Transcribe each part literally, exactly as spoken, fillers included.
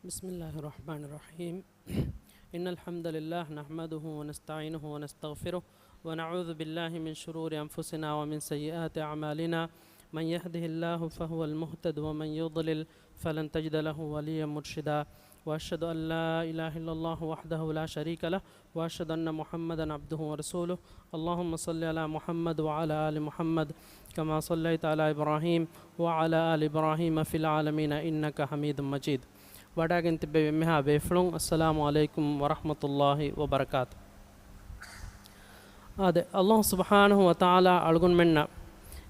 بسم الله الرحمن الرحيم. إن الحمد لله نحمده ونستعينه ونستغفره، ونعوذ بالله من شرور أنفسنا ومن سيئات أعمالنا. من يهده الله فهو المهتد، ومن يضلل فلن تجد له وليا مرشدا. وأشهد أن لا إله إلا الله وحده لا شريك له، وأشهد أن محمدا عبده ورسوله. اللهم صل على محمد وعلى آل محمد كما صليت على إبراهيم وعلى آل إبراهيم في العالمين إنك حميد مجيد. ވަޑައިގެން ތިއްބެވި އެންމެހާ ބޭފުޅުން، އައްސަލާމު ޢަލައިކުމް ވަރަޙްމަތުﷲި ވަބަރަކާތު. އާދެ، އައްލާހު ސުބްޙާނަހު ވަތަޢާލާ އަޅުގަނޑުމެންނަށް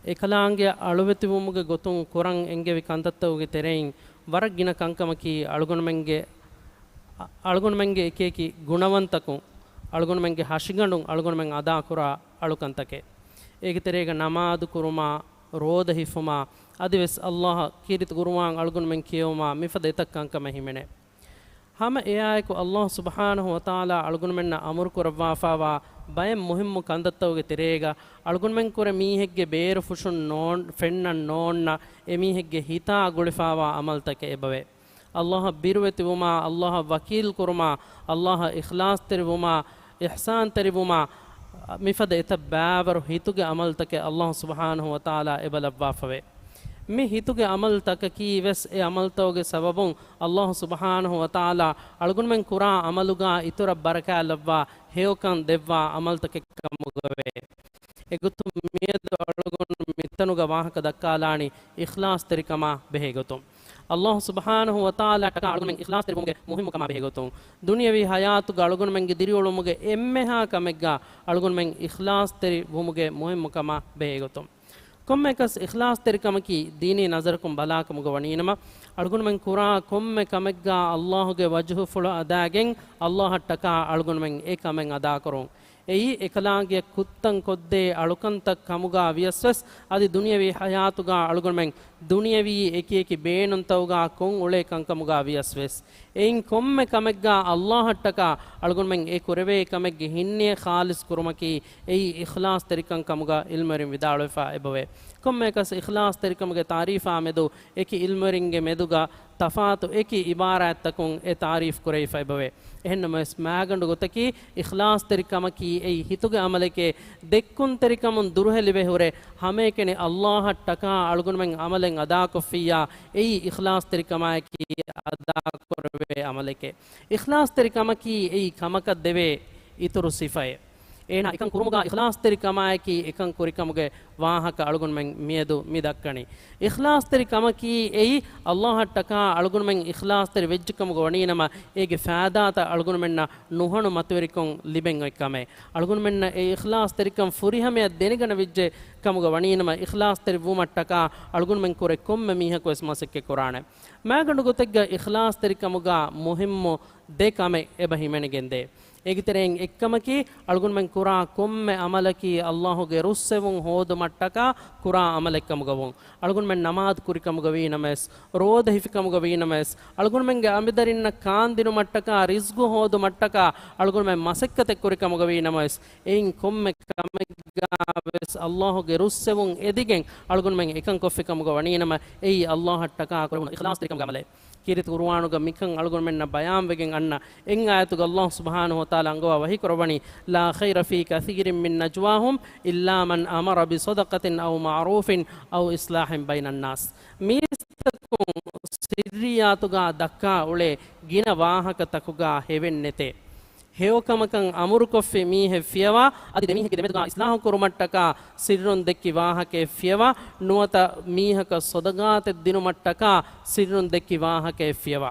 އެކަލާނގެ އަޅުވެތިވުމުގެ ގޮތުން ކުރަން އެންގެވި ކަންތައްތަކުގެ ތެރެއިން ވަރަށް ގިނަ ކަންކަމަކީ އަޅުގަނޑުމެންގެ، އަ، އަޅުގަނޑުމެންގެ އެކިއެކި ގުނަވަންތަކުން، އަޅުގަނޑުމެންގެ ހަށިގަނޑުން އަޅުގަނޑުމެން އަދާކުރާ އަޅުކަންތަކެއް. އޭގެ ތެރޭގަ ނަމާދު ކުރުމާ، ރޯދަ ހިފުމާ، އަދިވެސް އައްލާހަށް ކީރިތި ޤުރުއާން އަޅުގަނޑުމެން ކިޔެވުމާ، މިފަދަ އެތައް ކަންކަމެއް ހިމެނޭ. ހަމަ އެއާއެކު އައްލާހު ސުބްޙާނަހު ވަތަޢާލާ އަޅުގަނޑުމެންނަށް އަމުރު ކުރައްވާފާވާ ބައެއް މުހިއްމު ކަންތައްތަކުގެ ތެރޭގަ އަޅުގަނޑުމެން ކުރެ މީހެއްގެ ބޭރު ފުށުން ނޯން-، ފެންނަން ނޯންނަ އެމީހެއްގެ ހިތާ ގުޅިފާވާ ޢަމަލުތަކެއް އެބަވޭ. އައްލާހަށް ބިރުވެތިވުމާ، އައްލާހަށް ވަކީލް ކުރުމާ، އައްލާހަށް އިޚްލާޞްތެރިވުމާ، އިޙްސާންތެރިވުމާ، މިފަދަ އެތައް ބާވަރު ހިތުގެ ޢަމަލުތަކެއް އައްލާހު ސުބްޙާނަހު ވަތަޢާލާ އެބަ ލައްވާފަވޭ. މި ހިތުގެ ޢަމަލުތަކަކީ ވެސް އެ ޢަމަލުތަކުގެ ސަބަބުން އައްލާހު ސުބްޙާނަހު ވަތަޢާލާ އަޅުގަނޑުމެން ކުރާ ޢަމަލުގާ އިތުރަށް ބަރަކާތް ލައްވާ ހެޔޮކަން ދެއްވާ ޢަމަލުތަކެއް ކަމުގަވޭ. އެގޮތުން މިއަދު އަޅުގަނޑު މިތަނުގަ ވާހަކަ ދައްކާލާނީ އިޚްލާޞްތެރިކަމާ ބެހޭ ގޮތުން. އައްލާހު ސުބްޙާނަހު ވަތަޢާލާ ޓަކާ އަޅުގަނޑުމެން އިޚްލާޞްތެރިވުމުގެ މުހިއްމުކަމާ ބެހޭ ގޮތުން. ދުނިޔަވީ ޙަޔާތުގަ އަޅުގަނޑުމެންގެ ދިރިއުޅުމުގެ އެންމެހާ ކަމެއްގާ އަޅުގަނޑުމެން އިޚްލާޞްތެރި ވުމުގެ މުހިއްމުކަމާ ބެހޭ ގޮތުން. ކޮންމެއަކަސް އިޚްލާޞްތެރިކަމަކީ ދީނީ ނަޒަރަކުން ބަލާކަމުގަ ވަނީނަމަ، އަޅުގަނޑުމެން ކުރާ ކޮންމެ ކަމެއްގާ އައްލާހުގެ ވަޖްހުފުޅު އަދާގެން އައްލާހަށްޓަކާ އަޅުގަނޑުމެން އެ ކަމެއް އަދާކުރުން. އެއީ އެކަލާނގެ ކުށްތައް ކޮށްދޭ އަޅުކަންތައް ކަމުގާ ވިޔަސްވެސް، އަދި ދުނިޔަވީ ޙަޔާތުގާ އަޅުގަނޑުމެން ދުނިޔަވީ އެކިއެކި ބޭނުންތަކުގާ ކޮށް އުޅޭ ކަންކަމުގާ ވިޔަސްވެސް، އެއިން ކޮންމެ ކަމެއްގާ އައްލާހަށްޓަކާ އަޅުގަނޑުމެން އެ ކުރެވޭ ކަމެއްގެ ހިންނިޔަތް ޚާލިޞް ކުރުމަކީ އެއީ އިޚްލާޞްތެރިކަން ކަމުގަ ޢިލްމުވެރިން ވިދާޅުވެފާ އެބަވޭ. ކޮންމެއަކަސް އިޚްލާޞްތެރިކަމުގެ ތާރީފާ މެދު އެކި ޢިލްމުވެރިންގެ މެދުގަ ތަފާތު އެކި ޢިބާރާތްތަކުން އެ ތާރީފް ކުރެވިފަ އެބަވޭ. އެހެންނަމަވެސް، މާގަނޑު ގޮތަކީ އިޚްލާޞްތެރިކަމަކީ އެއީ ހިތުގެ ޢަމަލެކޭ، ދެއްކުންތެރިކަމުން ދުރުހެލިވެ ހުރެ، ހަމައެކަނި އައްލާހަށްޓަކާ އަޅުގަނޑުމެން ޢަމަލެއް އަދާކޮށްފިއްޔާ، އެއީ އިޚްލާޞްތެރިކަމާއެކީ އަދާކުރެވޭ ޢަމަލެކޭ. އިޚްލާޞްތެރިކަމަކީ އެއީ ކަމަކަށް ދެވޭ އިތުރު ސިފައެއް. އޭނާ އެކަން ކުރުމުގާ އިޚްލާޞްތެރިކަމާއެކީ އެކަން ކުރިކަމުގެ ވާހަކަ އަޅުގަނޑުމެން މިއަދު މި ދައްކަނީ. އިޚްލާޞްތެރި ކަމަކީ އެއީ، އައްލާހަށްޓަކާ އަޅުގަނޑުމެން އިޚްލާޞްތެރި ވެއްޖެ ކަމުގަ ވަނީނަމަ، އޭގެ ފާއިދާތައް އަޅުގަނޑުމެންނަށް ނުހަނު މަތިވެރިކޮށް ލިބެން އޮތް ކަމެއް. އަޅުގަނޑުމެންނަށް އެ އިޚްލާޞްތެރިކަން ފުރިހަމަޔަށް ދެނެގަނެވިއްޖެ ކަމުގަ ވަނީނަމަ، އިޚްލާޞްތެރި ވުމަށްޓަކާ އަޅުގަނޑުމެން ކުރެ ކޮންމެ މީހަކު ވެސް މަސައްކަތް ކުރާނެ. މާގަނޑު ގޮތެއްގަ އިޚްލާޞްތެރިކަމުގަ މުހިއްމު ދެ ކަމެއް އެބަ ހިމެނިގެންދޭ. އޭގެ ތެރެއިން އެއްކަމަކީ، އަޅުގަނޑުމެން ކުރާ ކޮންމެ ޢަމަލަކީ އައްލާހުގެ ރުއްސެވުން ހޯދުމަށްޓަކާ ކުރާ ޢަމަލެއްކަމުގަވުން. އަޅުގަނޑުމެން ނަމާދު ކުރިކަމުގަވީނަމަވެސް، ރޯދަ ހިފިކަމުގަވީނަމަވެސް، އަޅުގަނޑުމެންގެ އަނބިދަރިންނަށް ކާންދިނުމަށްޓަކާ ރިޒްގު ހޯދުމަށްޓަކާ އަޅުގަނޑުމެން މަސައްކަތެއް ކުރިކަމުގަވީނަމަވެސް، އެއިން ކޮންމެ ކަމެއްގާވެސް އައްލާހުގެ ރުއްސެވުން އެދިގެން އަޅުގަނޑުމެން އެކަން ކޮށްފިކަމުގަ ވަނީނަމަ، އެއީ އައްލާހަށްޓަކާ ކުރެވުނު އިޚްލާޞްތެރިކަމުގެ ޢަމަލެއް. ކީރިތި ޤުރުއާނުގަ މިކަން އަޅުގަނޑުމެންނަށް ބަޔާންވެގެން އަންނަ އެއް އާޔަތުގަ އައްލާހު ސުބްޙާނަހު ވަތަޢާލާ އަންގަވާ ވަޙީ ކުރައްވަނީ، لا خير في كثير من نجواهم إلا من أمر بصدقة أو معروف أو إصلاح بين الناس. މީސްތަކުން ސިއްރިއްޔާތުގަ ދައްކާ އުޅޭ ގިނަ ވާހަކަތަކުގަ ހެވެއްނެތޭ. ހެޔޮކަމަކަށް އަމުރުކޮށްފި މީހެއް ފިޔަވާ، އަދި ދެމީހެއްގެ ދެމެދުގަ އިޞްލާޙު ކުރުމަށްޓަކާ ސިއްރުން ދެއްކި ވާހަކައެއް ފިޔަވާ، ނުވަތަ މީހަކަށް ޞަދަޤާތެއް ދިނުމަށްޓަކާ ސިއްރުން ދެއްކި ވާހަކައެއް ފިޔަވާ.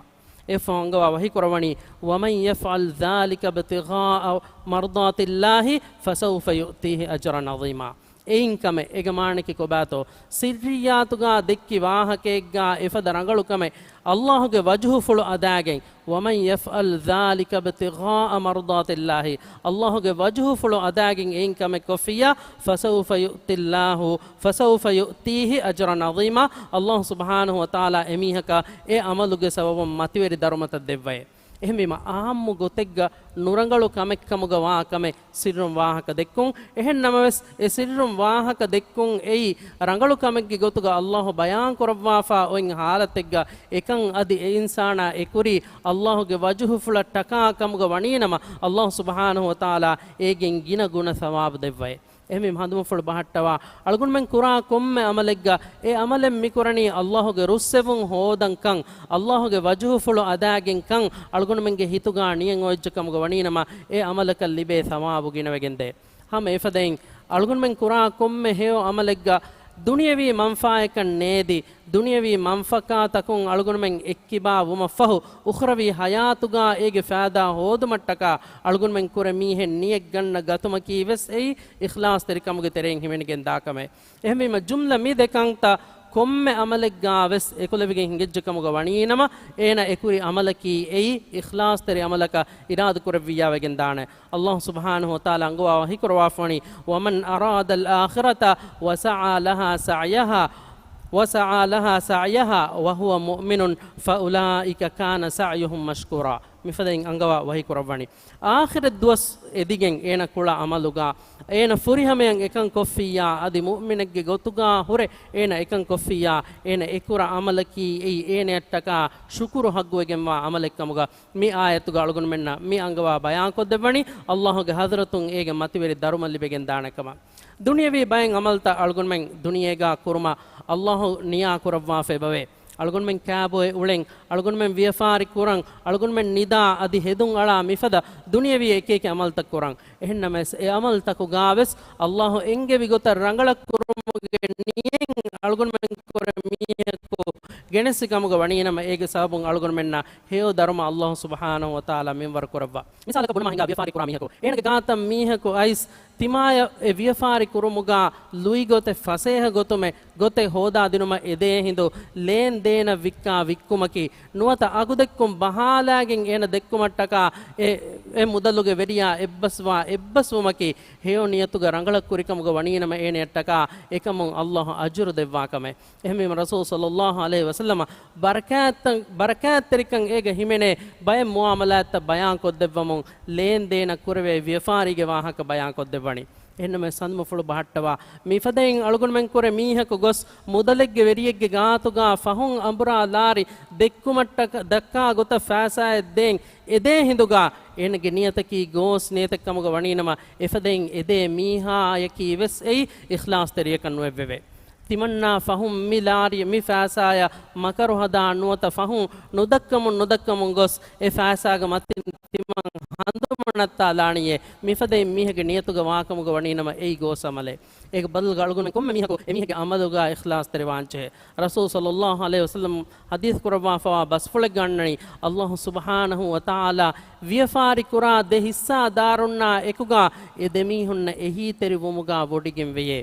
އެއަށްފަހު އަންގަވާ ވަޙީ ކުރައްވަނީ، ومن يفعل ذلك ابتغاء مرضات الله فسوف يؤتيه أجرا عظيما. އެއިން ކަމެއް، އޭގެ މާނައަކީ ކޮބާތޯ؟ ސިއްރިއްޔާތުގަ ދެއްކި ވާހަކައެއްގަ އެފަދަ ރަނގަޅު ކަމެއް، އައްލާހުގެ ވަޖްހުފުޅު އަދާގެން، ومن يفعل ذلك ابتغاء مرضات الله، އައްލާހުގެ ވަޖްހުފުޅު އަދާގެން އެއިން ކަމެއް ކޮށްފިއްޔާ، فسوف يؤت الله، فسوف يؤتيه أجرا عظيما، އައްލާހު ސުބްޙާނަހު ވަތަޢާލާ އެމީހަކަށް އެ ޢަމަލުގެ ސަބަބުން މަތިވެރި ދަރުމަތައް ދެއްވައޭ. އެހެންވީމަ، އާއްމު ގޮތެއްގަ ނުރަނގަޅު ކަމެއްކަމުގަ ވާ ކަމެއް ސިއްރުން ވާހަކަ ދެއްކުން. އެހެން ނަމަވެސް، އެ ސިއްރުން ވާހަކަ ދެއްކުން އެއީ ރަނގަޅު ކަމެއްގެ ގޮތުގަ އައްލާހު ބަޔާން ކުރައްވާފާ އޮތް ހާލަތެއްގަ އެކަން އަދި އެ އިންސާނާ އެކުރީ އައްލާހުގެ ވަޖުހުފުޅަށް ޓަކާ ކަމުގަ ވަނީނަމަ، އައްލާހު ސުބްޙާނަހު ވަތަޢާލާ އޭގެން ގިނަ ގުނަ ސަވާބު ދެއްވައޭ. އެހެންވީމަ، ހަނދުމަފުޅު ބަހައްޓަވާ، އަޅުގަނޑުމެން ކުރާ ކޮންމެ އަމަލެއްގަ އެ އަމަލެއް މިކުރަނީ އައްލާހުގެ ރުއްސެވުން ހޯދަން ކަން، އައްލާހުގެ ވަޖުހުފުޅު އަދާގެން ކަން، އަޅުގަނޑުމެންގެ ހިތުގަ ނިޔަތް އޮތްޖެ ކަމުގަ ވަނީނަމަ، އެ އަމަލަކަށް ލިބޭ ސަވާބު ގިނަވެގެންދޭ. ހަމަ އެފަދައިން، އަޅުގަނޑުމެން ކުރާ ކޮންމެ ހެޔޮ އަމަލެއްގަ ދުނިޔަވީ މަންފާއަކަށް ނޭދި، ދުނިޔަވީ މަންފަކާތަކުން އަޅުގަނޑުމެން އެއްކިބާ ވުމަށްފަހު، އުޚްރަވީ ޙަޔާތުގަ އޭގެ ފައިދާ ހޯދުމަށްޓަކާ އަޅުގަނޑުމެން ކުރެ މީހެއް ނިޔަތް ގަންނަ ގަތުމަކީ ވެސް އެއީ އިޚްލާޞްތެރިކަމުގެ ތެރެއިން ހިމެނިގެން ދާ ކަމެއް. އެހެންވީމަ، ޖުމްލަ މި ދެ ކަންތައް ކޮންމެ އަމަލެއްގަ ވެސް އެކުލެވިގެން ހިނގައްޖެ ކަމުގަ ވަނީނަމަ، އޭނަ އެކުރި އަމަލަކީ އެއީ އިޚްލާޞްތެރި އަމަލަކަށް އިރާދަ ކުރެއްވިއްޔާ ވެގެން ދާނެ. އައްލާހު ސުބްޙާނަހު ވަތަޢާލާ އަންގަވާ ވަޙީ ކުރައްވާފަވަނީ، "ومن أراد الآخرة وسعى لها سعيها، وسعى لها سعيها وهو مؤمن فأولئك كان سعيهم مشكورا." މިފަދައިން އަންގަވާ ވަޙީ ކުރައްވަނީ، އާޚިރަތް ދުވަސް އެދިގެން އޭނަ ކުޅަ އަމަލުގަ، އޭނަ ފުރިހަމަޔަށް އެކަން ކޮށްފިއްޔާ، އަދި މުއުމިނެއްގެ ގޮތުގަ ހުރެ އޭނަ އެކަން ކޮށްފިއްޔާ، އޭނަ އެކުރާ އަމަލަކީ އެއީ އޭނަޔަށްޓަކާ ޝުކުރު ޙައްޤުވެގެންވާ އަމަލެއްކަމުގަ މި އާޔަތުގަ އަޅުގަނޑުމެންނަށް މި އަންގަވާ ބަޔާންކޮށްދެއްވަނީ، އައްލާހުގެ ޙަޟްރަތުން އޭގެ މަތިވެރި ދަރުމަ ލިބެގެން ދާނެ ކަމަށް. ދުނިޔަވީ ބައެއް އަމަލްތައް އަޅުގަނޑުމެން ދުނިޔޭގަ ކުރުމަށް އައްލާހު ނިޔާ ކުރައްވާފައިބަވޭ. އަޅުގަނޑުމެން ކާބޮއެ އުޅެން، އަޅުގަނޑުމެން ވިޔަފާރި ކުރަން، އަޅުގަނޑުމެން ނިދާ އަދި ހެދުން އަޅާ މިފަދަ ދުނިޔަވީ އެކިއެކި އަމަލްތައް ކުރަން. އެހެންނަމަވެސް، އެ އަމަލްތަކުގަވެސް އައްލާހު އެންގެވި ގޮތަށް ރަނގަޅަށް ކުރުމުގެ ނިޔަތް އަޅުގަނޑުމެން ކުރެ މީހަކު ގެނެސްފި ކަމުގަ ވަނީނަމަ، އޭގެ ސަބަބުން އަޅުގަނޑުމެންނަށް ހެޔޮ ދަރުމަ އައްލާހު ސުބްޙާނަހު ވަތަޢާލާ މިންވަރު ކުރައްވާ. މިސާލަކަށް ބުނުމާ ހިނގާ ވިޔަފާރި ކުރާ މީހަކު، އޭނަގެ ގާތަށް މީހަކު އައިސް ތިމާޔަށް އެ ވިޔަފާރި ކުރުމުގަ ލުއިގޮތެއް ފަސޭހަ ގޮތުމެއް ގޮތެއް ހޯދާދިނުމަށް އެދޭ ހިނދު ލޭން ދޭނަށް ވިއްކާ ވިއްކުމަކީ، ނުވަތަ އަގުދެއްކުން ބަހާލާގެން އޭނަ ދެއްކުމަށްޓަކާ އެ، އެ މުދަލުގެ ވެރިޔާ އެއްބަސްވާ އެއްބަސްވުމަކީ، ހެޔޮ ނިޔަތުގަ ރަނގަޅަށް ކުރިކަމުގަ ވަނީނަމަ އޭނަޔަށްޓަކާ އެކަމުން އައްލާހު އަޖުރު ދެއްވާ ކަމެއް. އެހެންވީމަ ރަސޫލު ޞައްލައްލާހު ޢަލައިހި ވަސައްލަމަ ބަރަކާތްތައް، ބަރަކާތްތެރިކަން އޭގަ ހިމެނޭ ބައެއް މުޢާމަލާތްތައް ބަޔާންކޮށްދެއްވަމުން، ލޭން ދޭނަށް ކުރެވޭ ވިޔަފާރީގެ ވާހަކަ ބަޔާންކޮށްދެއްވަނީ. އެހެންނަމަވެސް، ހަނދުމަފުޅު ބަހައްޓަވާ، މިފަދައިން އަޅުގަނޑުމެން ކުރެ މީހަކު ގޮސް މުދަލެއްގެ ވެރިއެއްގެ ގާތުގަ ފަހުން އަނބުރާ ލާރި ދެއްކުމަށްޓަކަ، ދައްކާ ގޮތަށް ފައިސާއެއް ދޭން އެދޭ ހިނދުގަ، އޭނަގެ ނިޔަތަކީ ގޯސް ނިޔަތެއް ކަމުގަ ވަނީނަމަ، އެފަދައިން އެދޭ މީހާޔަކީ ވެސް އެއީ އިޚްލާޞްތެރިޔަކަށް ނުވެއްވެވޭ. ތިމަންނާ ފަހުން މި ލާރި މި ފައިސާޔަށް މަކަރު ހަދާ ނުވަތަ ފަހުން ނުދައްކަމުން ނުދައްކަމުން ގޮސް އެ ފައިސާގެ މަތިން ތިމަން ހަނދުމަނައްތާލާނީއޭ މިފަދައިން މީހެއްގެ ނިޔަތުގަ ވާކަމުގަ ވަނީނަމަ އެއީ ގޯސް އަމަލެއް. އޭގެ ބަދަލުގަ އަޅުގަނޑު ކޮންމެ މީހަކު އެމީހެއްގެ އަމަލުގަ އިޚްލާޞްތެރިވާންޖެހޭ. ރަސޫލު ޞައްލައްލާހު ޢަލައިހި ވަސައްލަމަ ޙަދީޘް ކުރައްވާފަވާ ބަސްފުޅެއްގަ އަންނަނީ، އައްލާހު ސުބްޙާނަހު ވަތަޢާލާ ވިޔަފާރި ކުރާ ދެ ހިއްސާ ދާރުންނާ އެކުގަ އެ ދެމީހުންނަށް އެހީތެރިވުމުގަ ވޮޑިގެން ވެޔޭ.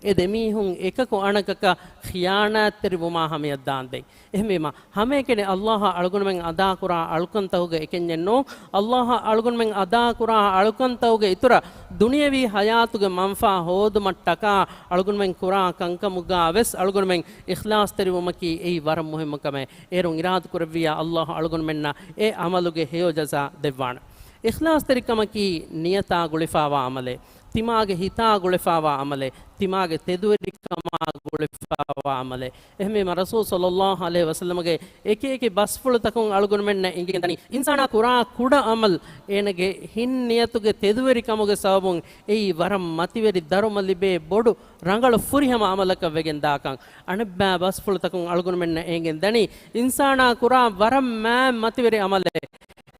އެ ދެމީހުން އެކަކު އަނަކަކަށް ޚިޔާނާތްތެރިވުމާ ހަމަޔަށް ދާންދެން. އެހެންވީމަ، ހަމައެކަނި އައްލާހަށް އަޅުގަނޑުމެން އަދާކުރާ އަޅުކަންތަކުގެ އެކެއް ނޫން، އައްލާހަށް އަޅުގަނޑުމެން އަދާކުރާ އަޅުކަންތަކުގެ އިތުރަށް ދުނިޔަވީ ޙަޔާތުގެ މަންފާ ހޯދުމަށްޓަކާ އަޅުގަނޑުމެން ކުރާ ކަންކަމުގަ ވެސް އަޅުގަނޑުމެން އިޚްލާޞްތެރިވުމަކީ އެއީ ވަރަށް މުހިއްމު ކަމެއް. އޭރުން އިރާދަ ކުރެއްވިއްޔާ އައްލާހު އަޅުގަނޑުމެންނަށް އެ އަމަލުގެ ހެޔޮ ޖަޒާ ދެއްވާނެ. އިޚްލާޞްތެރިކަމަކީ ނިޔަތާ ގުޅިފާވާ އަމަލެއް، ތިމާގެ ހިތާ ގުޅިފާވާ އަމަލެއް، ތިމާގެ ތެދުވެރިކަމާ ގުޅިފާވާ އަމަލެއް. އެހެންވީމަ ރަސޫލު ޞައްލައްލާހު ޢަލައިހި ވަސައްލަމަގެ އެކި އެކި ބަސްފުޅުތަކުން އަޅުގަނޑުމެންނަށް އެނގިގެން ދަނީ، އިންސާނާ ކުރާ ކުޑަ އަމަލް އޭނަގެ ހިތް ނިޔަތުގެ ތެދުވެރިކަމުގެ ސަބަބުން އެއީ ވަރަށް މަތިވެރި ދަރުމަ ލިބޭ ބޮޑު ރަނގަޅު ފުރިހަމަ އަމަލަކަށް ވެގެން ދާކަން. އަނެއްބައި ބަސްފުޅުތަކުން އަޅުގަނޑުމެންނަށް އެނގެން ދަނީ، އިންސާނާ ކުރާ ވަރަށް މާތް މަތިވެރި އަމަލެއް.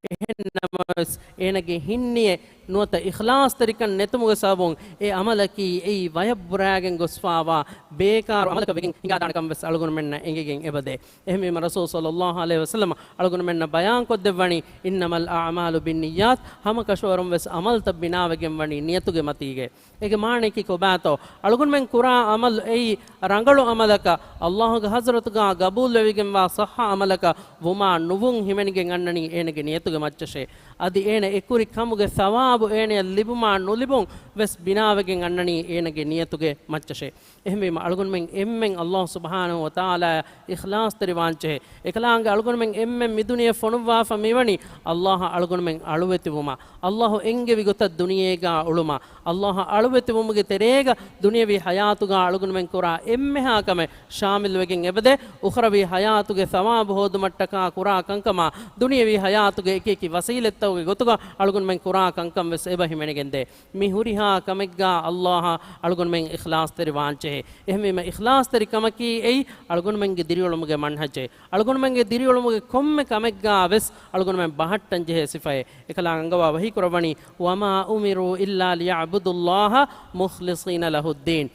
އެހެން ނަމަވެސް، އޭނަގެ ހިތް ނިޔަތް ނުވަތަ އިޚްލާޞްތެރިކަން ނެތުމުގެ ސަބަބުން އެ އަމަލަކީ އެއީ ވަޔަށް ބުރާގެން ގޮސްފާވާ ބޭކާރު އަމަލަކަށް ވެގެން ހިނގާދާނެ ކަން ވެސް އަޅުގަނޑުމެންނަށް އެނގިގެން އެބަދޭ. އެހެންވީމަ ރަސޫލު ޞައްލައްލާހު ޢަލައިހި ވަސައްލަމަ އަޅުގަނޑުމެންނަށް ބަޔާންކޮށްދެއްވަނީ، "إنما الأعمال بالنيات"، ހަމަކަށަވަރުން ވެސް އަމަލްތައް ބިނާވެގެން ވަނީ ނިޔަތުގެ މަތީގައި. އޭގެ މާނަޔަކީ ކޮބާތޯ؟ އަޅުގަނޑުމެން ކުރާ އަމަލު އެއީ ރަނގަޅު އަމަލަކަށް، އައްލާހުގެ ޙަޟްރަތުގަ ގަބޫލުވެވިގެންވާ ޞައްޙަ އަމަލަކަށް ވުމާ ނުވުން ހިމެނިގެން އަންނަނީ އޭނަގެ ނިޔަތުގެ މައްޗަށޭ. އަދި އޭނަ އެކުރި ކަމުގެ ސަވާބު އޭނަޔަށް ލިބުމާ ނުލިބުން ވެސް ބިނާވެގެން އަންނަނީ އޭނަގެ ނިޔަތުގެ މައްޗަށޭ. އެހެންވީމަ، އަޅުގަނޑުމެން އެންމެން ﷲ ސުބްޙާނަހޫ ވަތަޢާލާއަށް އިޚްލާޞްތެރިވާންޖެހޭ. އެކަލާނގެ އަޅުގަނޑުމެން އެންމެން މިދުނިޔެ ފޮނުއްވާފަ މިވަނީ ﷲ އަށް އަޅުގަނޑުމެން އަޅުވެތިވުމަށް. ﷲ އެންގެވި ގޮތަށް ދުނިޔޭގާ އުޅުމަށް. ﷲ އަށް އަޅުވެތިވުމުގެ ތެރޭގަ ދުނިޔަވީ ޙަޔާތުގާ އަޅުގަނޑުމެން ކުރާ އެންމެހާ ކަމެއް ޝާމިލްވެގެން އެބަދޭ، އުޚްރަވީ ޙަޔާތުގެ ޘަވާބު ހޯދުމަށްޓަކާ ކުރާ ކަންކަމާ، ދުނިޔަވީ ޙަޔާތުގެ އެކިއެކި ވަސީލަތްތަކުގެ ގޮތުގަ އަޅުގަނޑުމެން ކުރާ ކަންކަން ވެސް އެބަ ހިމެނިގެންދޭ. މި ހުރިހާ ކަމެއްގާ ﷲ އަށް އަޅުގަނޑުމެން އިޚްލާޞްތެރިވާންޖެހޭ. އެހެންވީމަ، އިޚްލާޞްތެރިކަމަކީ އެއީ އަޅުގަނޑުމެންގެ ދިރިއުޅުމުގެ މަންހަޖެއް. އަޅުގަނޑުމެންގެ ދިރިއުޅުމުގެ ކޮންމެ ކަމެއްގާ ވެސް އަޅުގަނޑުމެން ބަހައްޓަންޖެހޭ ސިފައެއް. އެކަލާނގެ އަންގަވާ ވަޙީކުރައްވަނީ، "وما أمروا إلا ليعبدوا الله مخلصين له الدين."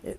އެ،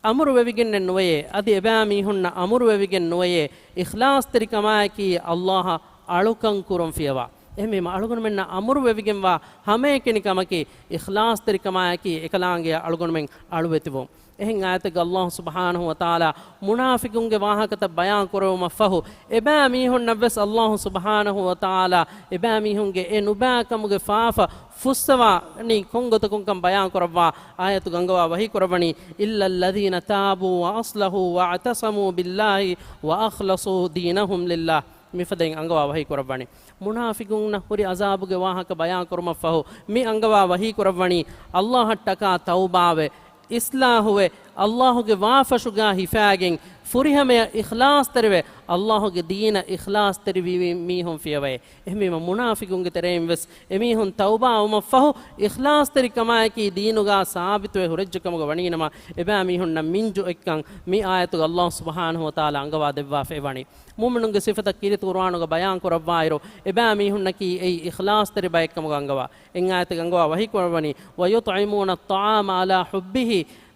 އަމުރުވެވިގެންނެއް ނުވެޔޭ، އަދި އެބައިމީހުންނަށް އަމުރުވެވިގެން ނުވެޔޭ، އިޚްލާޞްތެރިކަމާއެކީ ﷲ އަށް އަޅުކަން ކުރުން ފިޔަވާ. އެހެންވީމަ، އަޅުގަނޑުމެންނަށް އަމުރުވެވިގެންވާ ހަމައެކަނި ކަމަކީ، އިޚްލާޞްތެރިކަމާއެކީ، އެކަލާނގެއަށް އަޅުގަނޑުމެން އަޅުވެތިވުން. އެހެން އާޔަތެއްގަ ﷲ ސުބްޙާނަހޫ ވަތަޢާލާ މުނާފިޤުންގެ ވާހަކަތައް ބަޔާން ކުރެވުމަށްފަހު، އެބައިމީހުންނަށް ވެސް ﷲ ސުބްޙާނަހޫ ވަތަޢާލާ އެބައިމީހުންގެ އެ ނުބައިކަމުގެ ފާފަ ފުއްސަވާނީ ކޮން ގޮތަކުންކަން ބަޔާން ކުރައްވާ އާޔަތުގަ އަންގަވާ ވަޙީ ކުރައްވަނީ، "إلا الذين تابوا وأصلحوا واعتصموا بالله وأخلصوا دينهم لله." މިފަދައިން އަންގަވާ ވަޙީ ކުރައްވަނީ. މުނާފިޤުންނަށް ހުރި ޢަޒާބުގެ ވާހަކަ ބަޔާން ކުރުމަށްފަހު، މި އަންގަވާ ވަޙީ ކުރައްވަނީ، ﷲ އަށްޓަކާ ތައުބާވެ، އިޞްލާޙުވެ، ﷲ ގެ ވާފަށުގާ ހިފާގެން، ފުރިހަމަޔަށް އިޚްލާޞްތެރިވެ، ﷲ ގެ ދީނަށް އިޚްލާޞްތެރިވި މީހުން ފިޔަވައޭ. އެހެންވީމަ، މުނާފިޤުންގެ ތެރެއިން ވެސް އެމީހުން ތައުބާވުމަށްފަހު، އިޚްލާޞްތެރިކަމާއެކީ ދީނުގާ ސާބިތުވެ ހުރެއްޖެކަމުގަ ވަނީނަމަ، އެބައިމީހުންނަށް މިންޖު އެއްކަން މި އާޔަތުގަ ﷲ ސުބްޙާނަހޫ ވަތަޢާލާ އަންގަވާ ދެއްވާފައި ވަނީ. މުއުމިނުންގެ ސިފަތައް ކީރިތި ޤުރުއާނުގަ ބަޔާން ކުރައްވާއިރު، އެބައިމީހުންނަކީ އެއީ އިޚްލާޞްތެރި ބައެއްކަމުގަ އަންގަވާ. އެއް އާޔަތެއް އަންގަވާ ވަޙީ ކުރައްވަނީ، "ويطعمون الطعام على حبه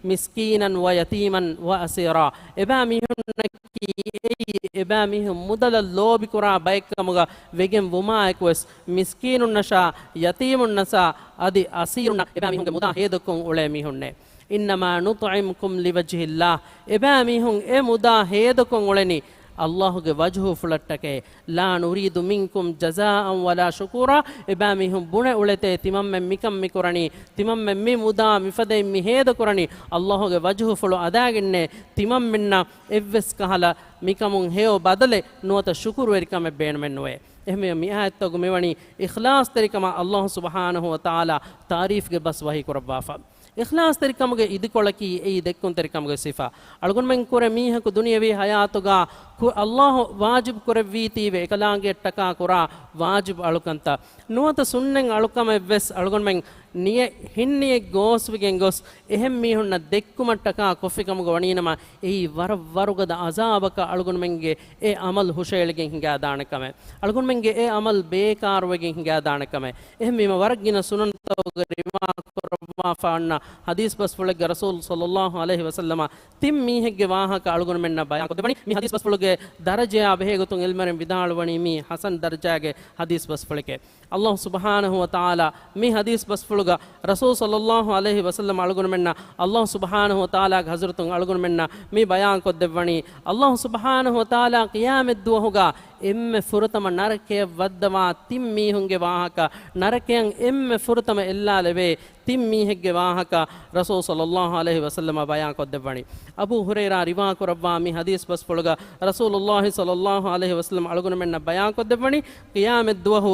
مسكينا ويتيما وأسيرا." އެބައިމީހުންނަކީ އެއީ އެބައިމީހުން މުދަލަށް ލޯބިކުރާ ބައެއްކަމުގަ ވެގެން ވުމާއެކުވެސް، މިސްކީނުންނަށާ، ޔަތީމުންނަށާ، އަދި އަސީރުންނަށް އެބައިމީހުންގެ މުދާ ހޭދަކޮށް އުޅޭ މީހުންނޭ. "إنما نطعمكم لوجه الله." އެބައިމީހުން އެ މުދާ ހޭދަކޮށް އުޅެނީ ﷲ ގެ ވަޖްހުފުޅަށްޓަކައި. "لا نريد منكم جزاء ولا شكورا." އެބައިމީހުން ބުނެ އުޅެތޭ، ތިމަންމެން މިކަން މިކުރަނީ، ތިމަންމެން މި މުދާ މިފަދައިން މި ހޭދަކުރަނީ ﷲ ގެ ވަޖްހުފުޅު އަދާގެންނޭ، ތިމަންމެންނަށް އެއްވެސް ކަހަލަ މިކަމުން ހެޔޮ ބަދަލެއް ނުވަތަ ޝުކުރުވެރިކަމެއް ބޭނުމެއް ނުވޭ. އެހެންވެ، މި އާޔަތްތަކުގަ މިވަނީ އިޚްލާޞްތެރިކަމަށް ﷲ ސުބްޙާނަހޫ ވަތަޢާލާ ތާރީފްގެ ބަސް ވަޙީ ކުރައްވާފަ. އިޚްލާޞްތެރިކަމުގެ އިދިކޮޅަކީ އެއީ ދެއްކުންތެރިކަމުގެ ސިފަ. އަޅުގަނޑުމެން ކުރެ މީހަކު ދުނިޔަވީ ޙަޔާތުގަ ކު-، ﷲ ވާޖިބު ކުރެއްވީތީވެ އެކަލާނގެއަށްޓަކާ ކުރާ ވާޖިބު އަޅުކަންތައް ނުވަތަ ސުންނަތް އަޅުކަމެއްވެސް އަޅުގަނޑުމެން ނިޔަ-، ހިންނިޔަތް ގޯސްވެގެން ގޮސް އެހެން މީހުންނަށް ދެއްކުމަށްޓަކާ ކޮށްފިކަމުގަ ވަނީނަމަ، އެއީ ވަރަށް ވަރުގަދަ ޢަޒާބަކަށް އަޅުގަނޑުމެންގެ އެ ޢަމަލު ހުށައެޅިގެން ހިނގާދާނެ ކަމެއް. އަޅުގަނޑުމެންގެ އެ ޢަމަލު ބޭކާރުވެގެން ހިނގާދާނެ ކަމެއް. އެހެންވީމަ، ވަރަށް ގިނަ ސުނަންތަކުގަ ރިވާ ކުރައްވާފަ އޮންނަ ޙަދީޘް ބަސްފުޅެއްގަ ރަސޫލު ޞައްލައްލާހު ޢަލައިހި ވަސައްލަމަ ތިން މީހެއްގެ ވާހަކަ އަޅުގަނޑުމެންނަށް ބަޔާން ކޮށްދެއްވަނީ. މި ޙަދީޘް ބަސްފުޅުގެ ދަރަޖަޔާ ބެހޭގޮތުން ޢިލްމުވެރިން ވިދާޅުވަނީ މީ ޙަސަން ދަރަޖާގެ ޙަދީޘް ބަސްފުޅެކޭ. ﷲ ސުބްޙާނަހޫ ވަތަޢާލާ މި ޙަދީޘް ބަސްފުޅުގަ ރަސޫލު ޞައްލައްލާހު ޢަލައިހި ވަސައްލަމަ އަޅުގަނޑުމެންނަށް ﷲ ސުބްޙާނަހޫ ވަތަޢާލާގެ ޙަޟްރަތުން އަޅުގަނޑުމެންނަށް މި ބަޔާން ކޮށްދެއްވަނީ، ﷲ ސުބްޙާނަހޫ ވަތަޢާލާ ޤިޔާމަތްދުވަހުގަ އެންމެ ފުރަތަމަ ނަރަކަޔަށް ވައްދަވާ ތިން މީހުންގެ ވާހަކަ، ނަރަކަޔަށް އެންމެ ފުރަތަމަ އެއްލާލެވޭ ތިން މީހެއްގެ ވާހަކަ ރަސޫލު ޞައްލައްލާހު ޢަލައިހި ވަސައްލަމަ ބަޔާން ކޮށްދެއްވަނީ. އަބޫ ހުރައިރާ ރިވާ ކުރައްވާ މި ޙަދީޘް ބަސްފުޅުގަ ރަސޫލުﷲ ޞައްލައްލާހު ޢަލައިހި ވަސައްލަމަ އަޅުގަނޑުމެންނަށް ބަޔާން ކޮށްދެއްވަނީ، ޤިޔާމަތްދުވަހު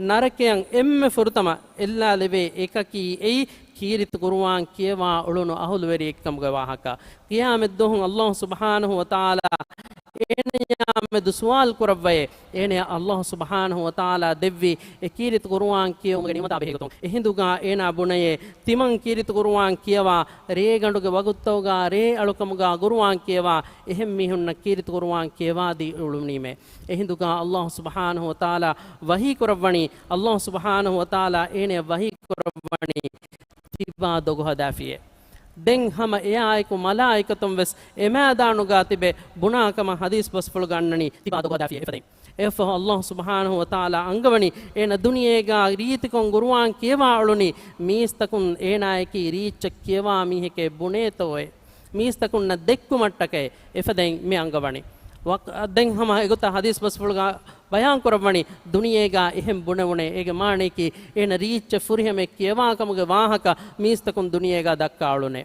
ނަރަކަޔަށް އެންމެ ފުރަތަމަ އެއްލާލެވޭ އެކަކީ އެއީ ކީރިތި ޤުރުއާން ކިޔަވާ އުޅުނު އަހުލުވެރިއެއްކަމުގެ ވާހަކަ. ޤިޔާމަތްދުވަހު ﷲ ސުބްޙާނަހޫ ވަތަޢާލާ އޭނަޔާމެދު ސުވާލު ކުރައްވައޭ، އޭނަޔަށް ﷲ ސުބްޙާނަހޫ ވަތަޢާލާ ދެއްވި އެ ކީރިތި ޤުރުއާން ކިޔެވުމުގެ ނިޢުމަތާ ބެހޭގޮތުން. އެހިނދުގާ އޭނާ ބުނެޔޭ، ތިމަން ކީރިތި ޤުރުއާން ކިޔަވާ، ރޭގަނޑުގެ ވަގުތުތަކުގާ ރޭ އަޅުކަމުގާ ޤުރުއާން ކިޔަވާ، އެހެން މީހުންނަށް ކީރިތި ޤުރުއާން ކިޔަވާދީ އުޅުނީމޭ. އެހިނދުގާ ﷲ ސުބްޙާނަހޫ ވަތަޢާލާ ވަޙީ ކުރައްވަނީ، ﷲ ސުބްޙާނަހޫ ވަތަޢާލާ އޭނަޔަށް ވަޙީ ކުރައްވަނީ، ތިބާ ދޮގުހަދާފިޔޭ. ދެން ހަމަ އެއާއެކު މަލާއިކަތުން ވެސް އެ މައިދާނުގާ ތިބެ ބުނާ ކަމަށް ޙަދީޘް ބަސްފުޅުގަ އަންނަނީ، ތިބާ ދޮގުހަދާފިޔޭ އެފަދައިން. އެއަށްފަހު ﷲ ސުބްޙާނަހޫ ވަތަޢާލާ އަންގަވަނީ، އޭނަ ދުނިޔޭގާ ރީތިކޮށް ޤުރުއާން ކިޔަވާ އުޅުނީ، މީސްތަކުން އޭނާޔަކީ ރީއްޗަށް ކިޔަވާ މީހެކޭ ބުނޭތޯއޭ. މީސްތަކުންނަށް ދެއްކުމަށްޓަކައި އެފަދައިން މި އަންގަވަނީ. ވަ-، ދެން ހަމަ އެގޮތަށް ޙަދީޘް ބަސްފުޅުގަ ބަޔާން ކުރައްވަނީ، ދުނިޔޭގާ އެހެން ބުނެވުނޭ، އޭގެ މާނަޔަކީ އޭނަ ރީއްޗަށް ފުރިހަމައެއް ކިޔަވާ ކަމުގެ ވާހަކަ މީސްތަކުން ދުނިޔޭގާ ދައްކާ އުޅުނޭ.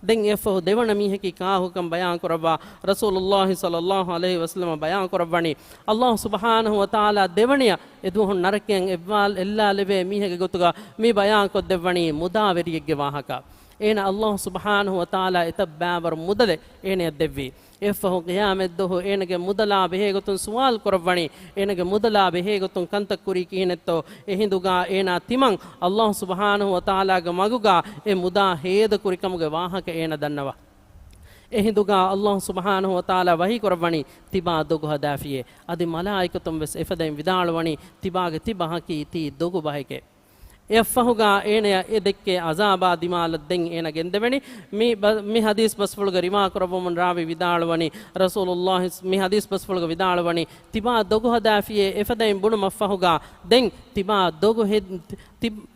ދެން އެއަށްފަހު ދެވަނަ މީހަކީ ކާކުކަން ބަޔާން ކުރައްވާ، ރަސޫލުﷲ ޞައްލަﷲ ޢަލައިހި ވަސައްލަމަ ބަޔާން ކުރައްވަނީ، ﷲ ސުބްޙާނަހޫ ވަތަޢާލާ ދެވަނަޔަށް އެދުވަހު ނަރަކަޔަށް އެއްވާލް އެއްލާލެވޭ މީހެއްގެ ގޮތުގަ މި ބަޔާންކޮށްދެއްވަނީ މުދާވެރިއެއްގެ ވާހަކަ. އޭނަ ﷲ ސުބްޙާނަހޫ ވަތަޢާލާ އެތައް ބައިވަރު މުދަލެއް އޭނަޔަށް ދެއްވީ. އެއަށްފަހު ޤިޔާމަތްދުވަހު އޭނަގެ މުދަލާ ބެހޭގޮތުން ސުވާލު ކުރައްވަނީ، އޭނަގެ މުދަލާ ބެހޭގޮތުން ކަންތައް ކުރީ ކިހިނެއްތޯ؟ އެހިނދުގަ އޭނާ ތިމަން ﷲ ސުބްޙާނަހޫ ވަތަޢާލާގެ މަގުގަ އެ މުދާ ހޭދަކުރިކަމުގެ ވާހަކަ އޭނަ ދަންނަވާ. އެހިނދުގަ ﷲ ސުބްޙާނަހޫ ވަތަޢާލާ ވަޙީ ކުރައްވަނީ، ތިބާ ދޮގު ހަދާފިޔޭ. އަދި މަލާއިކަތުން ވެސް އެފަދައިން ވިދާޅުވަނީ، ތިބާގެ ތި ބަހަކީ ތީ ދޮގު ބަހެކޭ. އެއަށްފަހުގަ އޭނަޔަށް އެ ދެއްކޭ ޢަޒާބާ ދިމާލަށް ދެން އޭނަ ގެންދެވެނީ. މި ބަ-، މި ޙަދީޘް ބަސްފުޅުގެ ރިވާ ކުރައްވަމުން ރާވީ ވިދާޅުވަނީ، ރަސޫލުﷲ މި ޙަދީޘް ބަސްފުޅުގަ ވިދާޅުވަނީ، ތިބާ ދޮގު ހަދާފިޔޭ އެފަދައިން ބުނުމަށްފަހުގަ ދެން ތިބާ ދޮގު ހެ-، ތި-،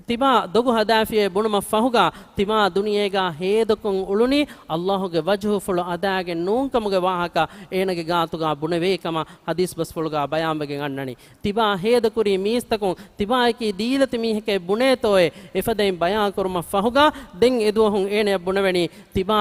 ތިބާ ދޮގު ހަދާފިޔޭ ބުނުމަށްފަހުގަ ތިބާ ދުނިޔޭގަ ހޭދަކޮށް އުޅުނީ ﷲގެ ވަޖްހުފުޅު އަދާގެން ނޫންކަމުގެ ވާހަކަ އޭނަގެ ގާތުގަ ބުނެވޭ ކަމަށް ޙަދީޘް ބަސްފުޅުގަ ބަޔާންވެގެން އަންނަނީ. ތިބާ ހޭދަކުރީ މީސްތަކުން، ތިބާއަކީ ދީލަތި މީހެކޭ ބުނޭތޯއޭ އެފަދައިން ބަޔާންކުރުމަށްފަހުގަ ދެން އެދުވަހުން އޭނަޔަށް ބުނެވެނީ، ތިބާ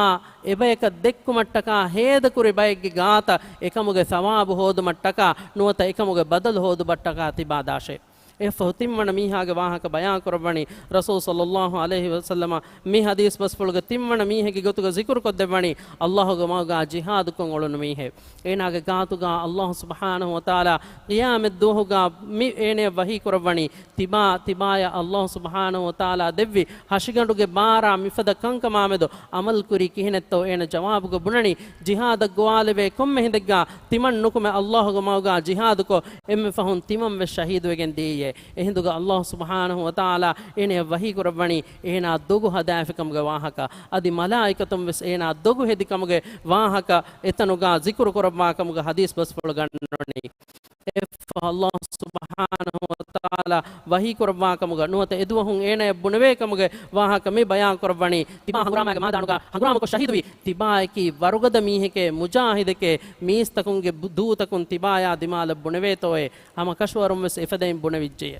އެބަޔަކަށް ދެއްކުމަށްޓަކާ ހޭދަކުރި ބައެއްގެ ގާތަށް އެކަމުގެ ޘަވާބު ހޯދުމަށްޓަކާ ނުވަތަ އެކަމުގެ ބަދަލު ހޯދުމަށްޓަކާ ތިބާ ދާށޭ. އެއަށްފަހު ތިންވަނަ މީހާގެ ވާހަކަ ބަޔާން ކުރައްވަނީ، ރަސޫލު ޞައްލަﷲ ޢަލައިހި ވަސައްލަމަ މި ޙަދީޘް ބަސްފުޅުގެ ތިންވަނަ މީހެއްގެ ގޮތުގަ ޒިކުރުކޮށްދެއްވަނީ، ﷲގެ މަގުގަ ޖިހާދުކޮށް އުޅުނު މީހެއް. އޭނާގެ ގާތުގަ ﷲ ސުބްޙާނަހޫ ވަތަޢާލާ ޤިޔާމަތްދުވަހުގަ މި އޭނަޔަށް ވަޙީ ކުރައްވަނީ، ތިބާ، ތިބާޔަށް ﷲ ސުބްޙާނަހޫ ވަތަޢާލާ ދެއްވި ހަށިގަނޑުގެ ބާރާ މިފަދަ ކަންކަމާމެދު ޢަމަލުކުރީ ކިހިނެއްތޯ؟ އޭނަ ޖަވާބުގަ ބުނަނީ، ޖިހާދަށް ގޮވާލެވޭ ކޮންމެ ހިނދެއްގަ ތިމަން ނުކުމެ ﷲގެ މަގުގަ ޖިހާދުކޮށް، އެންމެ ފަހުން ތިމަން ވެސް ޝަހީދުވެގެން ދިޔައީ. އެހިނދުގަ ﷲ ސުބްޙާނަހޫ ވަތަޢާލާ އޭނަޔަށް ވަޙީ ކުރައްވަނީ، އޭނާ ދޮގު ހަދާފިކަމުގެ ވާހަކަ، އަދި މަލާއިކަތުން ވެސް އޭނާ ދޮގު ހެދި ކަމުގެ ވާހަކަ އެތަނުގަ ޒިކުރު ކުރައްވާ ކަމުގެ ޙަދީޘް ބަސްފުޅު ގަންނަވަނީ. އެއަށްފަހު ﷲ ސުބްޙާނަހޫ ވަތަޢާލާ ވަޙީ ކުރައްވާ ކަމުގަ ނުވަތަ އެދުވަހުން އޭނަޔަށް ބުނެވޭ ކަމުގެ ވާހަކަ މި ބަޔާން ކުރައްވަނީ، ތިބާ ހަނގުރާމާގެ މައިދާނުގަ ހަނގުރާމަކޮށް ޝަހީދުވި ތިބާއަކީ ވަރުގަދަ މީހެކޭ، މުޖާހިދެކޭ، މީސްތަކުންގެ ބު-، ދޫތަކުން ތިބާޔާ ދިމާލަށް ބުނެވޭތޯއޭ؟ ހަމަ ކަށަވަރުން ވެސް އެފަދައިން ބުނެވިއްޖެޔޭ.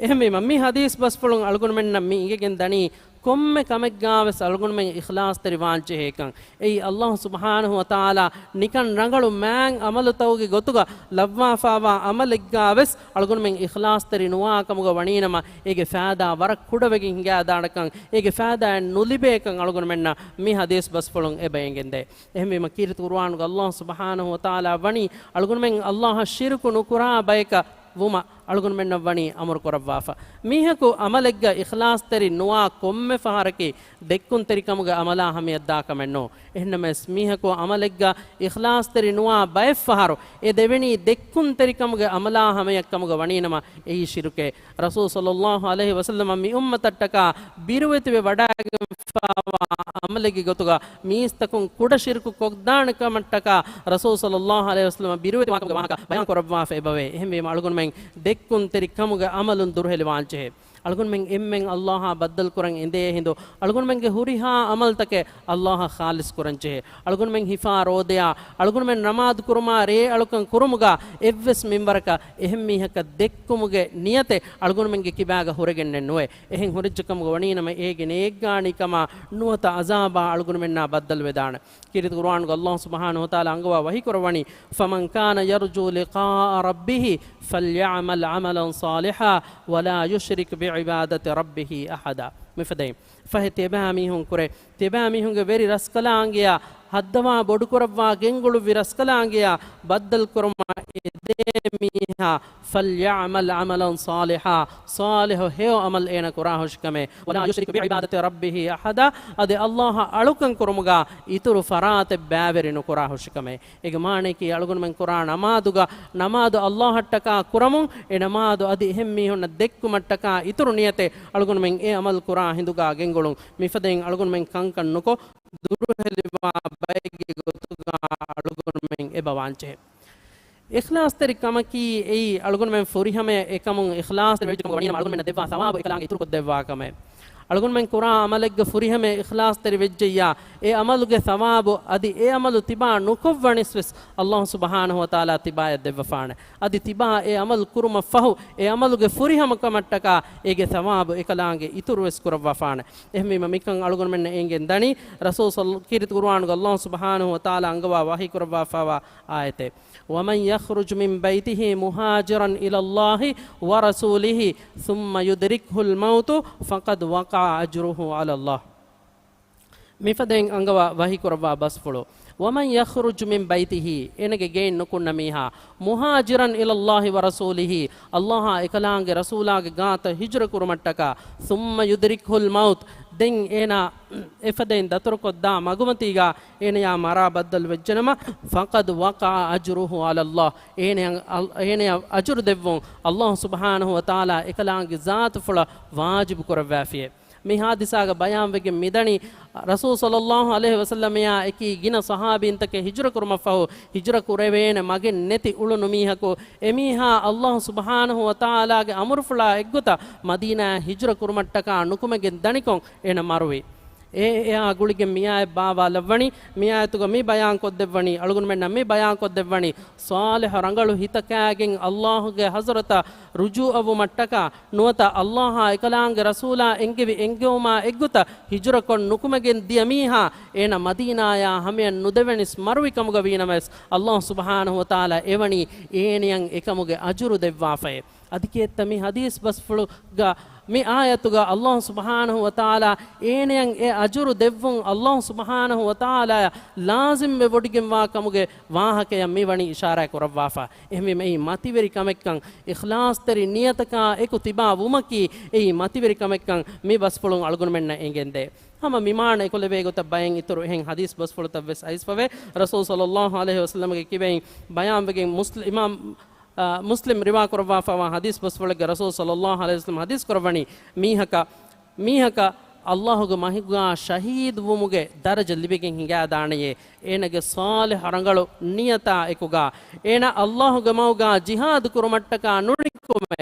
އެހެންވީމަ، މި ޙަދީޘް ބަސްފުޅުން އަޅުގަނޑުމެންނަށް މި އިނގިގެން ދަނީ، ކޮންމެ ކަމެއްގާވެސް އަޅުގަނޑުމެން އިޚްލާޞްތެރިވާންޖެހޭކަން. އެއީ، ﷲ ސުބްޙާނަހޫ ވަތަޢާލާ ނިކަން ރަނގަޅު މާތް ޢަމަލުތަކުގެ ގޮތުގަ ލައްވާފާވާ ޢަމަލެއްގާވެސް އަޅުގަނޑުމެން އިޚްލާޞްތެރި ނުވާ ކަމުގަ ވަނީނަމަ، އޭގެ ފައިދާ ވަރަށް ކުޑަވެގެން ހިނގާދާނެކަން، އޭގެ ފައިދާއެއް ނުލިބޭކަން އަޅުގަނޑުމެންނަށް މި ޙަދީޘް ބަސްފުޅުން އެބަ އެނގެންދޭ. އެހެންވީމަ، ކީރިތި ޤުރުއާނުގަ ﷲ ސުބްޙާނަހޫ ވަތަޢާލާ ވަނީ އަޅުގަނޑުމެން ﷲ އަށް ޝިރުކު ނުކުރާ ބަޔަކަށް ވުމަށް އަޅުގަނޑުމެންނަށް ވަނީ އަމުރު ކުރައްވާފަ. މީހަކު ޢަމަލެއްގަ އިޚްލާޞްތެރި ނުވާ ކޮންމެ ފަހަރަކީ ދެއްކުންތެރިކަމުގެ ޢަމަލާ ހަމަޔަށްދާ ކަމެއް ނޫން. އެހެންނަމަވެސް، މީހަކު ޢަމަލެއްގަ އިޚްލާޞްތެރި ނުވާ ބައެއް ފަހަރު އެ ދެވެނީ ދެއްކުންތެރިކަމުގެ ޢަމަލާ ހަމަޔަށް ކަމުގަ ވަނީނަމަ، އެއީ ޝިރުކޭ. ރަސޫލު ޞައްލަﷲ ޢަލައިހި ވަސައްލަމަ މި އުއްމަތަށްޓަކާ ބިރުވެތިވެ ވަޑައިގެންފާވާ ޢަމަލެއްގެ ގޮތުގަ މީސްތަކުން ކުޑަ ޝިރުކު ކޮށްދާނެ ކަމަށްޓަކާ ރަސޫލު ޞައްލަﷲ ޢަލައިހި ވަސައްލަމަ ބިރުވެތިވާކަމުގެ ވާހަކަ ބަޔާން ކުރައްވާފަ އެބަވޭ. އެހެންވީމަ އަޅުގަނޑުމެން ދެއްކުންތެރި ކަމުގެ ޢަމަލުން ދުރުހެލިވާންޖެހޭ. އަޅުގަނޑުމެން އެންމެން ﷲ އާ ބައްދަލުކުރަން އެނދޭ ހިނދު، އަޅުގަނޑުމެންގެ ހުރިހާ ޢަމަލުތަކެއް ﷲ އާ ޚާލިޞް ކުރަންޖެހޭ. އަޅުގަނޑުމެން ހިފާ ރޯދަޔާ، އަޅުގަނޑުމެން ނަމާދު ކުރުމާ ރޭ އަޅުކަން ކުރުމުގަ އެއްވެސް މިންވަރަކަށް އެހެން މީހަކަށް ދެއްކުމުގެ ނިޔަތެއް އަޅުގަނޑުމެންގެ ކިބާގަ ހުރެގެންނެއް ނުވޭ. އެހެން ހުރެއްޖެ ކަމުގަ ވަނީނަމަ، އޭގެ ނޭއްގާނީ ކަމާ ނުވަތަ ޢަޒާބާ އަޅުގަނޑުމެންނާ ބައްދަލުވެދާނެ. ކީރިތި ޤުރުއާނުގަ ﷲ ސުބްޙާނަހޫ ވަތަޢާލާ އަންގަވާ ވަޙީ ކުރައްވަނީ، فَمَنْ كَانَ يَرْجُو لِقَاءَ رَبِّهِ فَلْيَعْمَلْ عَمَلًا صَالِحًا وَلَا يُشْرِكْ بِعِبَادَةِ رَبِّهِ أَحَدًا. މިފަދައިން، ފަހެ ތިޔަބައި މީހުން ކުރެ، ތިޔަބައި މީހުންގެ ވެރި ރަސްކަލާނގެޔާ، ހައްދަވާ ބޮޑުކުރައްވާ ގެންގުޅުއްވި ރަސްކަލާނގެޔާ ބައްދަލުކުރުމަށް އެދޭ މީހާ، فَلْيَعْمَلْ عَمَلًا صَالِحًا، ޞާލިޙު ހެޔޮ ޢަމަލް އޭނަ ކުރާ ހުށިކަމެއް، وَلَا يُشْرِكْ بِعِبَادَةِ رَبِّهِ أَحَدًا، އަދި ﷲ އަށް އަޅުކަން ކުރުމުގަ އިތުރު ފަރާތެއް ބައިވެރި ނުކުރާ ހުށިކަމެއް. އޭގެ މާނަޔަކީ އަޅުގަނޑުމެން ކުރާ ނަމާދުގަ، ނަމާދު ﷲ އަށްޓަކާ ކުރަމުން، އެ ނަމާދު އަދި އެހެން މީހުންނަށް ދެއްކުމަށްޓަކާ އިތުރު ނިޔަތެއް އަޅުގަނޑުމެން އެ ޢަމަލު ކުރާ ހިނދުގަ ގެންގުޅުން. މިފަދައިން އަޅުގަނޑުމެން ކަންކަން ނުކޮށް، ދުރުހެލިވާ ބައެއްގެ ގޮތުގަ އަޅުގަނޑުމެން އެބަ ވާންޖެހޭ. އިޚްލާޞްތެރި ކަމަކީ އެއީ އަޅުގަނޑުމެން ފުރިހަމަޔަށް އެކަމުން އިޚްލާޞްތެރިވެއްޖެ ކަމުގަ ވަނީނަމަ އަޅުގަނޑުމެންނަށް ދެއްވާ ޘަވާބު އެކަލާނގެ އިތުރުކޮށްދެއްވާ ކަމެއް. އަޅުގަނޑުމެން ކުރާ ޢަމަލެއްގެ ފުރިހަމަ އިޚްލާޞްތެރި ވެއްޖެއްޔާ، އެ ޢަމަލުގެ ޘަވާބު އަދި އެ ޢަމަލު ތިބާ ނުކޮށްވަނިސް ވެސް ﷲ ސުބްޙާނަހޫ ވަތަޢާލާ ތިބާޔަށް ދެއްވަފާނެ. އަދި ތިބާ އެ ޢަމަލު ކުރުމަށް ފަހު، އެ ޢަމަލުގެ ފުރިހަމަކަމަށްޓަކާ އޭގެ ޘަވާބު އެކަލާނގެ އިތުރު ވެސް ކުރައްވާފާނެ. އެހެންވީމަ މިކަން އަޅުގަނޑުމެންނަށް އެނގެން ދަނީ، ރަސޫލު ޞައް-، ކީރިތި ޤުރުއާނުގަ ﷲ ސުބްޙާނަހޫ ވަތަޢާލާ އަންގަވާ ވަޙީ ކުރައްވާފާވާ އާޔަތެއް. ومن يخرج من بيته مهاجرا إلى الله ورسوله ثم يدركه الموت فقد وقع أجره على الله. މިފަދައިން އަންގަވާ ވަޙީ ކުރައްވާ ބަސްފުޅު، ومن يخرج من بيته، އޭނަގެ ގެއިން ނުކުންނަ މީހާ، مهاجرا إلى الله ورسوله، ﷲ އާ އެކަލާނގެ ރަސޫލާގެ ގާތަށް ހިޖުރަ ކުރުމަށްޓަކާ، ثم يدركه الموت، ދެން އޭނާ އެފަދައިން ދަތުރުކޮށްދާ މަގުމަތީގާ އޭނަޔާ މަރާ ބައްދަލު ވެއްޖެނަމަ، فقد وقع أجره على الله، އޭނަޔަށް، އަލް-، އޭނަޔަށް އަޖުރު ދެއްވުން ﷲ ސުބްޙާނަހޫ ވަތަޢާލާ އެކަލާނގެ ޒާތުފުޅަށް ވާޖިބު ކުރައްވާފިޔޭ. މި ޙާދިސާގަ ބަޔާންވެގެން މިދަނީ، ރަސޫލު ޞައްލައްލާހު ޢަލައިހި ވަސައްލަމަޔާ އެކީ ގިނަ ޞަޙާބީންތަކެއް ހިޖުރަ ކުރުމަށްފަހު، ހިޖުރަ ކުރެވޭނެ މަގެއް ނެތި އުޅުނު މީހަކު، އެމީހާ ﷲ ސުބްޙާނަހޫ ވަތަޢާލާގެ އަމުރުފުޅާ އެއްގޮތަށް މަދީނާއަށް ހިޖުރަ ކުރުމަށްޓަކާ ނުކުމެގެން ދަނިކޮށް އޭނަ މަރުވި. އެ، އެއާ ގުޅިގެން މިއާޔަތް ބާވާލައްވަނީ، މިއާޔަތުގަ މި ބަޔާންކޮށްދެއްވަނީ، އަޅުގަނޑުމެންނަށް މި ބަޔާންކޮށްދެއްވަނީ، ޞާލިޙު ރަނގަޅު ހިތަކާގެން ﷲގެ ޙަޟްރަތަށް ރުޖޫޢަވުމަށްޓަކާ، ނުވަތަ ﷲ އާ އެކަލާނގެ ރަސޫލާ އެންގެވި އެންގެވުމާ އެއްގޮތަށް ހިޖުރަކޮށް ނުކުމެގެން ދިޔަ މީހާ، އޭނަ މަދީނާޔާ ހަމަޔަށް ނުދެވެނިސް މަރުވި ކަމުގަ ވީނަމަވެސް، ﷲ ސުބްޙާނަހޫ ވަތަޢާލާ އެވަނީ އޭނަޔަށް އެކަމުގެ އަޖުރު ދެއްވާފައޭ. އަދި ކިއެއްތަ މި ޙަދީޘް ބަސްފުޅުގަ، މި އާޔަތުގަ ﷲ ސުބްޙާނަހޫ ވަތަޢާލާ އޭނަޔަށް އެ އަޖުރު ދެއްވުން ﷲ ސުބްޙާނަހޫ ވަތަޢާލާޔަށް ލާޒިމްވެވޮޑިގެންވާ ކަމުގެ ވާހަކަޔަށް މި ވަނީ އިޝާރާތް ކުރައްވާފަ. އެހެންވީމަ އެއީ މަތިވެރި ކަމެއްކަން، އިޚްލާޞްތެރި ނިޔަތަކާ އެކު ތިބާ ވުމަކީ އެއީ މަތިވެރި ކަމެއްކަން މި ބަސްފުޅުން އަޅުގަނޑުމެންނަށް އެނގެންދޭ. ހަމަ މި މާނަ އެކުލެވޭ ގޮތަށް ބައެއް އިތުރު އެހެން ޙަދީޘް ބަސްފުޅުތައް ވެސް އައިސްފަވޭ. ރަސޫލު ޞައްލައްލާހު ޢަލައިހި ވަސައްލަމްގެ ކިބައިން ބަޔާންވެގެން މުސްލި-، އިމާމް އާ، މުސްލިމް ރިވާ ކުރައްވާފައިވާ ޙަދީޘް ބަސްފުޅެއްގެ ރަސޫލު ޞައްލައްލާހު ޢަލައިހި ވަސައްލަމް ޙަދީޘް ކުރައްވަނީ، މީހަކަށް، މީހަކަށް ﷲގެ މަހުގާ ޝަހީދުވުމުގެ ދަރަޖަ ލިބިގެން ހިނގާދާނެޔޭ، އޭނަގެ ޞާލިޙު ރަނގަޅު ނިޔަތާ އެކުގާ، އޭނަ ﷲގެ މަހުގާ ޖިހާދު ކުރުމަށްޓަކާ ނުނިކުމެ،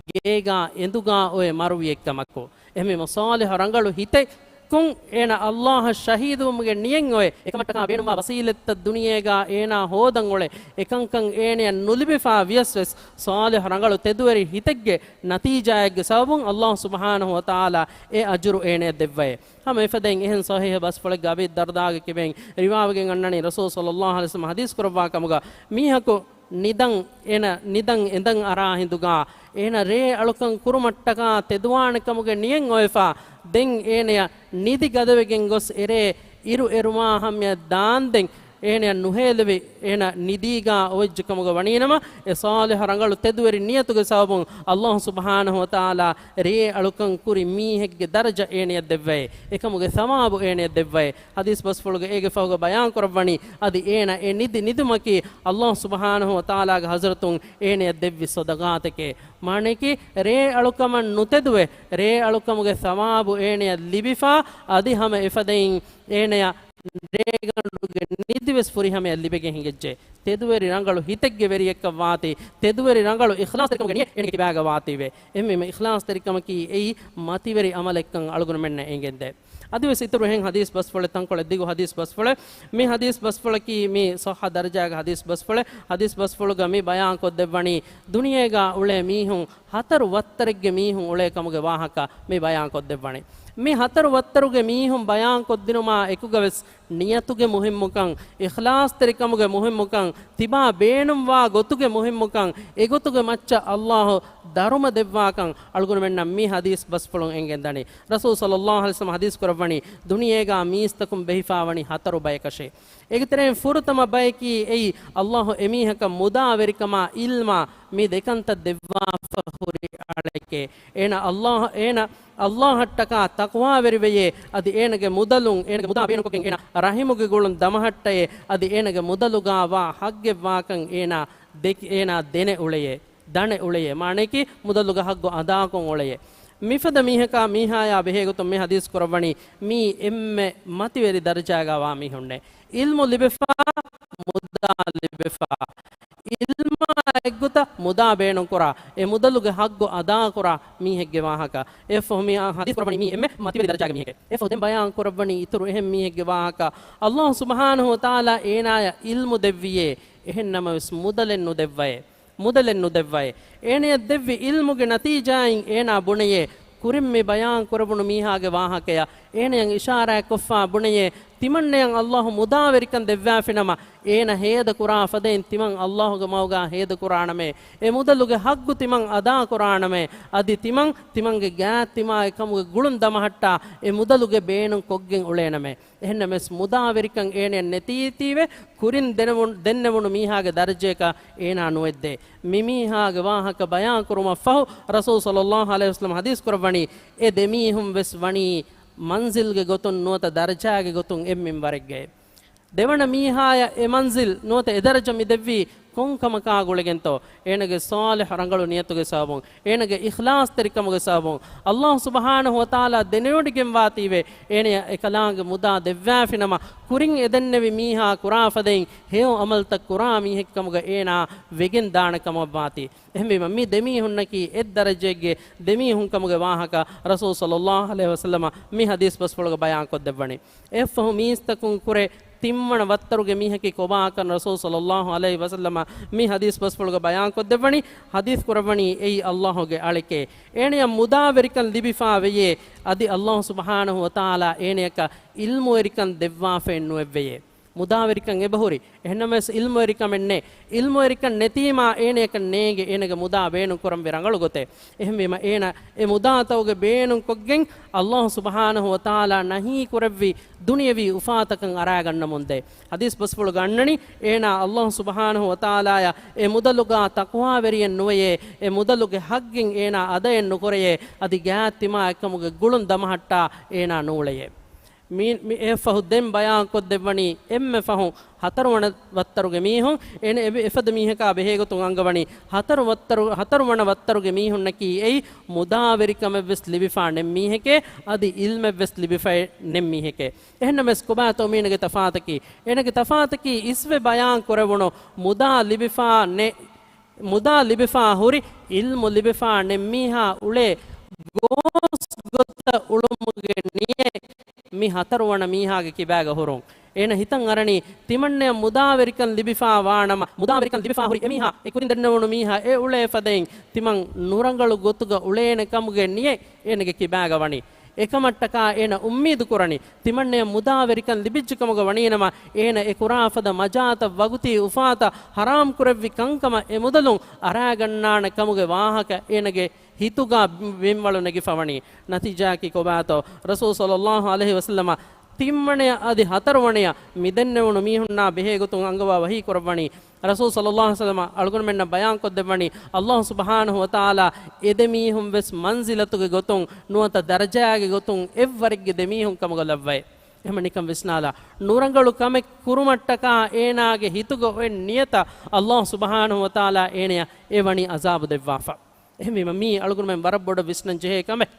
ގޭގާ އެނދުގާ އޮވެ މަރުވިއެއްކަމަކު. އެހެންވީމަ ޞާލިޙު ރަނގަޅު ހިތެއް ކުން އޭނަ ﷲއަށް ޝަހީދުވުމުގެ ނިޔަތް އޮވެ، އެކަމަށްޓަކާ ބޭނުންވާ ވަސީލަތްތައް ދުނިޔޭގާ އޭނާ ހޯދަން އުޅެ، އެކަންކަން އޭނަޔަށް ނުލިބިފާ ވިޔަސް ވެސް، ޞާލިޙު ރަނގަޅު ތެދުވެރި ހިތެއްގެ ނަތީޖާއެއްގެ ސަބަބުން ﷲ ސުބްޙާނަހޫ ވަތަޢާލާ އެ އަޖުރު އޭނަޔަށް ދެއްވައޭ. ހަމަ އެފަދައިން އެހެން ޞަޙީޙު ބަސްފުޅެއްގަ އަބީ ދަރްދާގެ ކިބައިން ރިވާވެގެން އަންނަނީ، ރަސޫލު ޞައްލައްލާހު ޢަލައިހި ވަސައްލަމް ޙަދީޘް ކުރައްވާ ކަމުގަ، މީހަކު ނިދަން އެނަ، ނިދަން އެނދަން އަރާ ހިނދުގާ، އޭނަ ރޭ އަޅުކަން ކުރުމަށްޓަކާ ތެދުވާނެ ކަމުގެ ނިޔަތް އޮވެފާ، ދެން އޭނަޔަށް ނިދި ގަދަވެގެން ގޮސް އެރޭ އިރު އެރުމާ ހަމަޔަށް ދާންދެން، އޭނަޔަށް ނުހޭލެވި، އޭނަ ނިދީގާ އޮވެއްޖެ ކަމުގަ ވަނީނަމަ، އެ ޞާލިޙު ރަނގަޅު ތެދުވެރި ނިޔަތުގެ ސަބަބުން ﷲ ސުބްޙާނަހޫ ވަތަޢާލާ ރޭ އަޅުކަން ކުރި މީހެއްގެ ދަރަޖަ އޭނަޔަށް ދެއްވައޭ، އެކަމުގެ ސަވާބު އޭނަޔަށް ދެއްވައޭ. ޙަދީޘް ބަސްފުޅުގެ އޭގެ ފަހުގަ ބަޔާން ކުރައްވަނީ، އަދި އޭނަ އެ ނިދި ނިދުމަކީ ﷲ ސުބްޙާނަހޫ ވަތަޢާލާގެ ޙަޟްރަތުން އޭނަޔަށް ދެއްވި ޞަދަޤާތެކޭ. މާނަޔަކީ، ރޭ އަޅުކަމަށް ނުތެދުވެ، ރޭ އަޅުކަމުގެ ސަވާބު އޭނަޔަށް ލިބިފާ، އަދި ހަމަ އެފަދައިން އޭނަޔަށް ރޭގަނޑުގެ ނިދިވެސް ފުރިހަމަޔަށް ލިބިގެން ހިނގައްޖެ. ތެދުވެރި ރަނގަޅު ހިތެއްގެ ވެރިއެއްކަށް ވާތީ، ތެދުވެރި ރަނގަޅު އިޚްލާޞްތެރިކަމުގެ ނިޔަތް އޭނަގެ ކިބާގަ ވާތީވެ. އެހެންވީމަ އިޚްލާޞްތެރިކަމަކީ އެއީ މަތިވެރި ޢަމަލެއްކަން އަޅުގަނޑުމެންނަށް އެނގެންދޭ. އަދިވެސް އިތުރު އެހެން ޙަދީޘް ބަސްފުޅެއް، ތަންކޮޅެއް ދިގު ޙަދީޘް ބަސްފުޅެއް. މި ޙަދީޘް ބަސްފުޅަކީ މި ޞައްޙަ ދަރަޖާގެ ޙަދީޘް ބަސްފުޅެއް. ޙަދީޘް ބަސްފުޅުގަ މި ބަޔާންކޮށްދެއްވަނީ، ދުނިޔޭގަ އުޅޭ މީހުން ހަތަރު ވައްތަރެއްގެ މީހުން އުޅޭ ކަމުގެ ވާހަކަ މި ބަޔާންކޮށްދެއްވަނީ. މި ހަތަރު ވައްތަރުގެ މީހުން ބަޔާންކޮށްދިނުމާ އެކުގަވެސް، ނިޔަތުގެ މުހިއްމުކަން، އިޚްލާޞްތެރިކަމުގެ މުހިއްމުކަން، ތިބާ ބޭނުންވާ ގޮތުގެ މުހިއްމުކަން، އެގޮތުގެ މައްޗަށް ﷲ ދަރުމަ ދެއްވާކަން އަޅުގަނޑުމެންނަށް މި ޙަދީޘް ބަސްފުޅުން އެނގެންދަނީ. ރަސޫލު ޞައްލައްލާހު ޢަލައިހި ވަސައްލަމަ ޙަދީޘް ކުރައްވަނީ، ދުނިޔޭގާ މީސްތަކުން ބެހިފާވަނީ ހަތަރު ބަޔަކަށޭ. އޭގެ ތެރެއިން ފުރަތަމަ ބަޔަކީ އެއީ، ﷲ އެމީހަކަށް މުދާވެރިކަމާ ޢިލްމާ މި ދެކަންތައް ދެއްވާފަ ހުރި އަޅެކޭ. އޭނަ ﷲ، އޭނަ ﷲއަށްޓަކާ ތަޤްވާވެރިވެޔޭ، އަދި އޭނަގެ މުދަލުން، އޭނަގެ މުދާ ބޭނުންކޮށްގެން އޭނަ ރަޙިމުގެ ގުޅުން ދަމަހައްޓައޭ، އަދި އޭނަގެ މުދަލުގާ ވާ ޙައްޤެއްވާކަން އޭނާ ދެ-، އޭނާ ދެނެ އުޅެޔޭ، ދަނެ އުޅެޔޭ، މާނަޔަކީ މުދަލުގެ ޙައްޤު އަދާކޮށް އުޅެޔޭ. މިފަދަ މީހަކާ މީހާޔާ ބެހޭގޮތުން މި ޙަދީޘް ކުރައްވަނީ، މީ އެންމެ މަތިވެރި ދަރަޖާގާ ވާ މީހުންނޭ. ޢިލްމު ލިބެފާ، މުދާ ލިބެފާ. ޢިލްމާ އެއް ނުވަތަ މުދާ ބޭނުންކުރާ، އެ މުދަލުގެ ހައްގު އަދާކުރާ މީހެއްގެ ވާހަކަ. އެއަށްފަހު މި ޙަދީޘް ކުރައްވަނީ މީ އެންމެ މަތިވެރި ދަރަޖާގެ މީހެކޭ. އެއަށްފަހު ދެން ބަޔާން ކުރައްވަނީ އިތުރު އެހެން މީހެއްގެ ވާހަކަ. ﷲ ސުބްޙާނަހޫ ވަތަޢާލާ އޭނާޔަށް ޢިލްމު ދެއްވިޔޭ، އެހެން ނަމަވެސް މުދަލެއް ނުދެއްވައޭ. މުދަލެއް ނުދެއްވައޭ. އޭނަޔަށް ދެއްވި ޢިލްމުގެ ނަތީޖާއިން އޭނާ ބުނެޔޭ، ކުރިން މި ބަޔާން ކުރެވުނު މީހާގެ ވާހަކަޔަށް. އޭނަޔަށް އިޝާރާތްކޮށްފާ ބުނެޔޭ، ތިމަންނަޔަށް ﷲ މުދާވެރިކަން ދެއްވާފިނަމަ، އޭނަ ހޭދަކުރާ ފަދައިން ތިމަން ﷲގެ މަގުގާ ހޭދަކުރާނަމޭ. އެ މުދަލުގެ ހައްގު ތިމަން އަދާކުރާނަމޭ. އަދި ތިމަން، ތިމަންގެ ގާތް ތިމާގެ ކަމުގެ ގުޅުން ދަމަހައްޓާ، އެ މުދަލުގެ ބޭނުން ކޮށްގެން އުޅޭނަމޭ. އެހެންނަމަވެސް މުދާވެރިކަން އޭނަޔަށް ނެތީތީވެ، ކުރިން ދެނެވުނު، ދެންނެވުނު މީހާގެ ދަރަޖަޔަކަށް އޭނާ ނުވެއްދޭ. މި މީހާގެ ވާހަކަ ބަޔާން ކުރުމަށްފަހު، ރަސޫލު ޞައްލައްލާހު ޢަލައިހި ވަސައްލަމަ ޙަދީޘް ކުރައްވަނީ، އެ ދެމީހުން ވެސް ވަނީ މަންޒިލްގެ ގޮތުން ނުވަތަ ދަރަޖާގެ ގޮތުން އެއްމިންވަރެއްގައި. ދެވަނަ މީހާޔަށް އެ މަންޒިލް ނުވަތަ އެ ދަރަޖަ މި ދެއްވީ ކޮން ކަމަކާ ގުޅިގެންތޯ؟ އޭނަގެ ޞާލިޙު ރަނގަޅު ނިޔަތުގެ ސަބަބުން، އޭނަގެ އިޚްލާޞްތެރިކަމުގެ ސަބަބުން، ﷲ ސުބްޙާނަހޫ ވަތަޢާލާ ދެނެވޮޑިގެންވާތީވެ، އޭނަޔަށް އެކަލާނގެ މުދާ ދެއްވާފިނަމަ، ކުރިން އެ ދެންނެވި މީހާ ކުރާ ފަދައިން ހެޔޮ ޢަމަލުތައް ކުރާ މީހެއްކަމުގަ އޭނާ ވެގެން ދާނެ ކަމަށްވާތީ. އެހެންވީމަ، މި ދެމީހުންނަކީ އެއްދަރަޖައެއްގެ ދެމީހުންކަމުގެ ވާހަކަ ރަސޫލު ޞައްލައްލާހު ޢަލައިހި ވަސައްލަމަ މި ޙަދީޘް ބަސްފުޅުގަ ބަޔާންކޮށްދެއްވަނީ. އެއަށްފަހު މީސްތަކުން ކުރެ ތިންވަނަ ވައްތަރުގެ މީހަކީ ކޮބާކަން ރަސޫލު ޞައްލައްލާހު ޢަލައިހި ވަސައްލަމަ މި ޙަދީޘް ބަސްފުޅުގަ ބަޔާންކޮށްދެއްވަނީ، ޙަދީޘް ކުރައްވަނީ އެއީ ﷲގެ އަޅެކޭ. އޭނަޔަށް މުދާވެރިކަން ލިބިފާ ވެޔޭ، އަދި ﷲ ސުބްޙާނަހޫ ވަތަޢާލާ އޭނަޔަކަށް ޢިލްމުވެރިކަން ދެއްވާފައެއް ނުވެއްވެޔޭ. މުދާވެރިކަން އެބަހުރި. އެހެންނަމަވެސް ޢިލްމުވެރިކަމެއް ނެތް. ޢިލްމުވެރިކަން ނެތީމާ އޭނަޔަކަށް ނޭނގެ އޭނަގެ މުދާ ބޭނުން ކުރަންވީ ރަނގަޅު ގޮތެއް. އެހެންވީމަ އޭނަ އެ މުދާތައުގެ ބޭނުން ކޮށްގެން ﷲ ސުބްޙާނަހޫ ވަތަޢާލާ ނަހީ ކުރެއްވި ދުނިޔަވީ އުފާތަކަށް އަރާގަންނަމުންދޭ. ޙަދީޘް ބަސްފުޅުގަ އަންނަނީ، އޭނާ ﷲ ސުބްޙާނަހޫ ވަތަޢާލާޔަށް އެ މުދަލުގާ ތަޤްވާވެރިއެއް ނުވެޔޭ، އެ މުދަލުގެ ހައްގެއް އޭނާ އަދައެއް ނުކުރެޔޭ، އަދި ގާތް ތިމާއެއްކަމުގެ ގުޅުން ދަމަހައްޓާ އޭނާ ނޫޅެޔޭ. މި، މި އެއަށްފަހު ދެން ބަޔާންކޮށްދެއްވަނީ އެންމެ ފަހުން ހަތަރުވަނަ ވައްތަރުގެ މީހުން، އޭނަ އެ، އެފަދަ މީހަކާ ބެހޭގޮތުން އަންގަވަނީ ހަތަރު ވައްތަރު، ހަތަރުވަނަ ވައްތަރުގެ މީހުންނަކީ އެއީ މުދާވެރިކަމެއްވެސް ލިބިފާ ނެތް މީހެކޭ، އަދި ޢިލްމެއްވެސް ލިބިފައެއް ނެތް މީހެކޭ. އެހެންނަމަވެސް ކޮބާތޯ މީނަގެ ތަފާތަކީ؟ އޭނަގެ ތަފާތަކީ އިސްވެ ބަޔާން ކުރެވުނު މުދާ ލިބިފާ ނެ، މުދާ ލިބިފާ ހުރި، ޢިލްމު ލިބިފާ ނެތް މީހާ އުޅޭ ގޯސް ގޮތަށް އުޅުމުގެ ނިޔަތް މި ހަތަރުވަނަ މީހާގެ ކިބާގަ ހުރުން. އޭނަ ހިތަށް އަރަނީ، ތިމަންނަޔަށް މުދާވެރިކަން ލިބިފާ ވާނަމަ، މުދާވެރިކަން ލިބިފާ ހުރި އެމީހާ، އެ ކުރިން ދެންނެވުނު މީހާ އެ އުޅޭ ފަދައިން ތިމަން ނުރަނގަޅު ގޮތުގަ އުޅޭނެ ކަމުގެ ނިޔަތް އޭނަގެ ކިބާގަ ވަނީ. އެކަމަށްޓަކާ އޭނަ އުއްމީދު ކުރަނީ، ތިމަންނަޔަށް މުދާވެރިކަން ލިބިއްޖެ ކަމުގަ ވަނީނަމަ، އޭނަ އެ ކުރާ ފަދަ މަޖާތައް ވަގުތީ އުފާތައް ހަރާމް ކުރެއްވި ކަންކަމަށް އެ މުދަލުން އަރާގަންނާނެ ކަމުގެ ވާހަކަ އޭނަގެ ހިތުގަ ބިންވަޅު ނެގިފަވަނީ. ނަތީޖާއަކީ ކޮބާތޯ؟ ރަސޫލު ޞައްލައްލާހު ޢަލައިހި ވަސައްލަމަ ތިންވަނަޔަށް އަދި ހަތަރުވަނަޔަށް މި ދެންނެވުނު މީހުންނާ ބެހޭގޮތުން އަންގަވާ ވަޙީ ކުރައްވަނީ، ރަސޫލު ޞައްލައްލާހު ޢަލައިހި ވަސައްލަމަ އަޅުގަނޑުމެންނަށް ބަޔާންކޮށްދެއްވަނީ، ﷲ ސުބްޙާނަހޫ ވަތަޢާލާ އެ ދެމީހުން ވެސް މަންޒިލަތުގެ ގޮތުން ނުވަތަ ދަރަޖާގެ ގޮތުން އެއްވަރެއްގެ ދެމީހުން ކަމުގަ ލައްވައޭ. އެހެން ނިކަން ވިސްނާލާ، ނުރަނގަޅު ކަމެއް ކުރުމަށްޓަކާ އޭނާގެ ހިތުގަ އޮތް ނިޔަތަށް ﷲ ސުބްޙާނަހޫ ވަތަޢާލާ އޭނަޔަށް އެ ވަނީ ޢަޒާބު ދެއްވާފަ. އެހެންވީމަ، މީ އަޅުގަނޑުމެން ވަރަށް ބޮޑަށް ވިސްނަން ޖެހޭ ކަމެއް.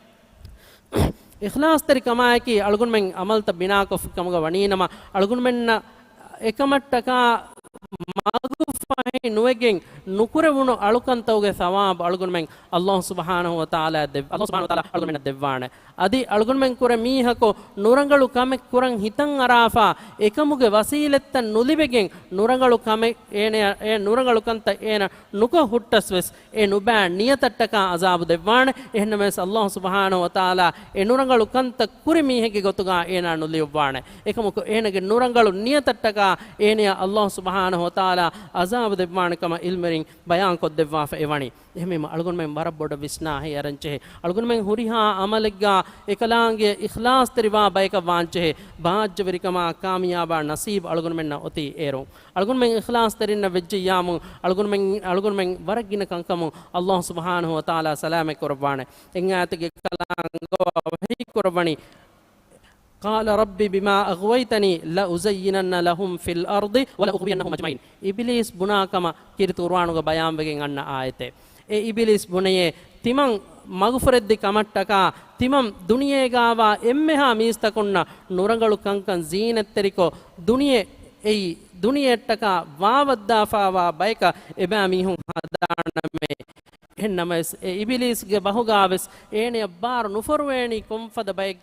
އިޚްލާޞްތެރިކަމާއެކީ އަޅުގަނޑުމެން ޢަމަލުތައް ބިނާކޮށްފި ކަމުގަ ވަނީނަމަ، އަޅުގަނޑުމެންނަށް އެކަމަށްޓަކާ މަގުފަހި ނުވެގެން ނުކުރެވުނު އަޅުކަންތަކުގެ ޘަވާބު އަޅުގަނޑުމެން ﷲ ސުބްޙާނަހޫ ވަތަޢާލާ ދެއް، ﷲ ސުބްޙާނަހޫ ވަތަޢާލާ އަޅުގަނޑުމެންނަށް ދެއްވާނެ. އަދި އަޅުގަނޑުމެން ކުރެ މީހަކު ނުރަނގަޅު ކަމެއް ކުރަން ހިތަށް އަރާފަ، އެކަމުގެ ވަސީލަތްތައް ނުލިބެގެން ނުރަނގަޅު ކަމެއް އޭނަ، އެ ނުރަނގަޅު ކަންތައް އޭނަ ނުކޮށް ހުއްޓަސް ވެސް، އެ ނުބައި ނިޔަތަށްޓަކާ ޢަޒާބު ދެއްވާނެ. އެހެންނަމަވެސް، ﷲ ސުބްޙާނަހޫ ވަތަޢާލާ އެ ނުރަނގަޅު ކަންތައް ކުރި މީހެއްގެ ގޮތުގާ އޭނާ ނުލިޔުއްވާނެ. އެކަމަކު، އޭނަގެ ނުރަނގަޅު ނިޔަތަށްޓަކާ އޭނަޔަށް ﷲ ސުބްޙާނަހޫ ވަތަޢާލާ ޢަޒާބު ދެއްވާނެ ކަމަށް ޢިލްމުވެރިން ބަޔާންކޮށްދެއްވާފަ އެވަނީ. އެހެންވީމަ، އަޅުގަނޑުމެން ވަރަށް ބޮޑަށް ވިސްނާ ހިޔަރަން ޖެހޭ. އަޅުގަނޑުމެން ހުރިހާ ޢަމަލެއްގާ އެކަލާނގެ އިޚްލާޞްތެރިވާ ބަޔަކަށް ވާންޖެހޭ. ބާއްޖަވެރިކަމާ ކާމިޔާބާ ނަސީބު އަޅުގަނޑުމެންނަށް އޮތީ އޭރުން. އަޅުގަނޑުމެން އިޚްލާޞްތެރިންނަށް ވެއްޖެއްޔާމު، އަޅުގަނޑުމެން، އަޅުގަނޑުމެން ވަރަށް ގިނަ ކަންކަމުން ﷲ ސުބްޙާނަހޫ ވަތަޢާލާ ސަލާމަތް ކުރައްވާނެ. އެއް އާޔަތެއްގެ ކަލާނގެ ވަޙީ ކުރައްވަނީ، قال رب بما أغويتني لأزينن لهم في الأرض ولأغوينهم أجمعين. އިބިލީސް ބުނާ ކަމަށް ކީރިތި ޤުރުއާނުގަ ބަޔާންވެގެން އަންނަ އާޔަތެއް. އެ އިބިލީސް ބުނެޔޭ، ތިމަން މަގުފުރެއްދި ކަމަށްޓަކާ، ތިމަން ދުނިޔޭގާވާ އެންމެހާ މީސްތަކުންނަށް ނުރަނގަޅު ކަންކަން ޒީނަތްތެރިކޮށް، ދުނިޔެ އެއީ ދުނިޔެއަށްޓަކާ ވާވައްދާފާވާ ބަޔަކަށް އެބައިމީހުން ހަދާނަމޭ. އެހެންނަމަވެސް، އެ އިބިލީސްގެ ބަހުގާވެސް އޭނަޔަށް ބާރު ނުފޮރުވޭނީ ކޮންފަދަ ބަޔެއް،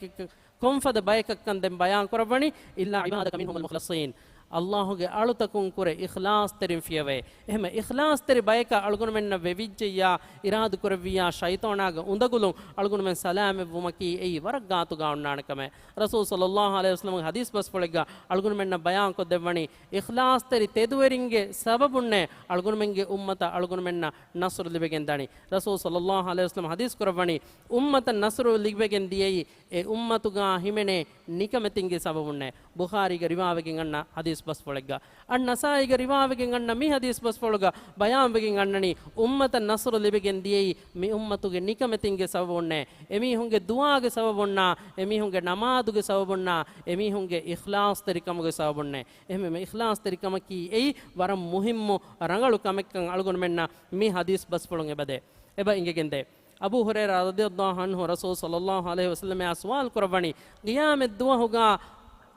ކޮންފަދަ ބަޔަކަށްކަން ދެން ބަޔާން ކުރައްވަނީ، إلا عبادك منهم المخلصين. އައްލާހުގެ އަޅުތަކުން ކުރެ އިޚްލާޞްތެރިން ފިޔަވައި. އެހެމަ އިޚްލާޞްތެރި ބަޔަކަށް އަޅުގަނޑުމެންނަށް ވެވިއްޖެއްޔާ، އިރާދަ ކުރެއްވިއްޔާ، ޝައިޠާނާގެ އުނދަގުލުން އަޅުގަނޑުމެން ސަލާމަތްވުމަކީ އެއީ ވަރަށް ގާތުގަ އޮންނާނެ ކަމެއް. ރަސޫލު ޞައްލައްލާހު ޢަލައިހި ވަސައްލަމަގެ ޙަދީޘް ބަސްފުޅެއްގަ އަޅުގަނޑުމެންނަށް ބަޔާންކޮށްދެއްވަނީ، އިޚްލާޞްތެރި ތެދުވެރިންގެ ސަބަބުންނޭ އަޅުގަނޑުމެންގެ އުއްމަތަށް އަޅުގަނޑުމެންނަށް ނަޞްރު ލިބިގެން ދަނީ. ރަސޫލު ޞައްލައްލާހު ޢަލައިހި ވަސައްލަމަ ޙަދީޘް ކުރައްވަނީ، އުއްމަތަށް ނަޞްރު ލިބިގެން ދިޔައީ، އެ އުއްމަތުގާ ހިމެނޭ ނިކަމެތިންގެ ސަބަބުންނޭ. ބުޚާރީގެ ރިވާވެގެން އަންނަ ޙަދީޘް ބަސްފުޅެއްގަ. އަން ނަސާއީގެ ރިވާވެގެން އަންނަ މި ޙަދީޘް ބަސްފުޅުގަ ބަޔާންވެގެން އަންނަނީ، އުއްމަތަށް ނަޞްރު ލިބިގެން ދިޔައީ މި އުއްމަތުގެ ނިކަމެތިންގެ ސަބަބުންނޭ، އެމީހުންގެ ދުޢާގެ ސަބަބުންނާ، އެމީހުންގެ ނަމާދުގެ ސަބަބުންނާ، އެމީހުންގެ އިޚްލާޞްތެރިކަމުގެ ސަބަބުންނޭ. އެހެންވީމަ އިޚްލާޞްތެރިކަމަކީ އެއީ ވަރަށް މުހިއްމު ރަނގަޅު ކަމެއްކަން އަޅުގަނޑުމެންނަށް މި ޙަދީޘް ބަސްފުޅުން އެބަދޭ. އެބަ އިނގިގެންދޭ. އަބޫ ހުރައިރާ ރަޟިޔައްލާހު ޢަންހު ރަސޫލު ޞައްލައްލާހު ޢަލައިހި ވަސައްލަމައާ ސުވާލު ކުރައްވަނީ، ޤިޔާމަތް ދުވަހުގާ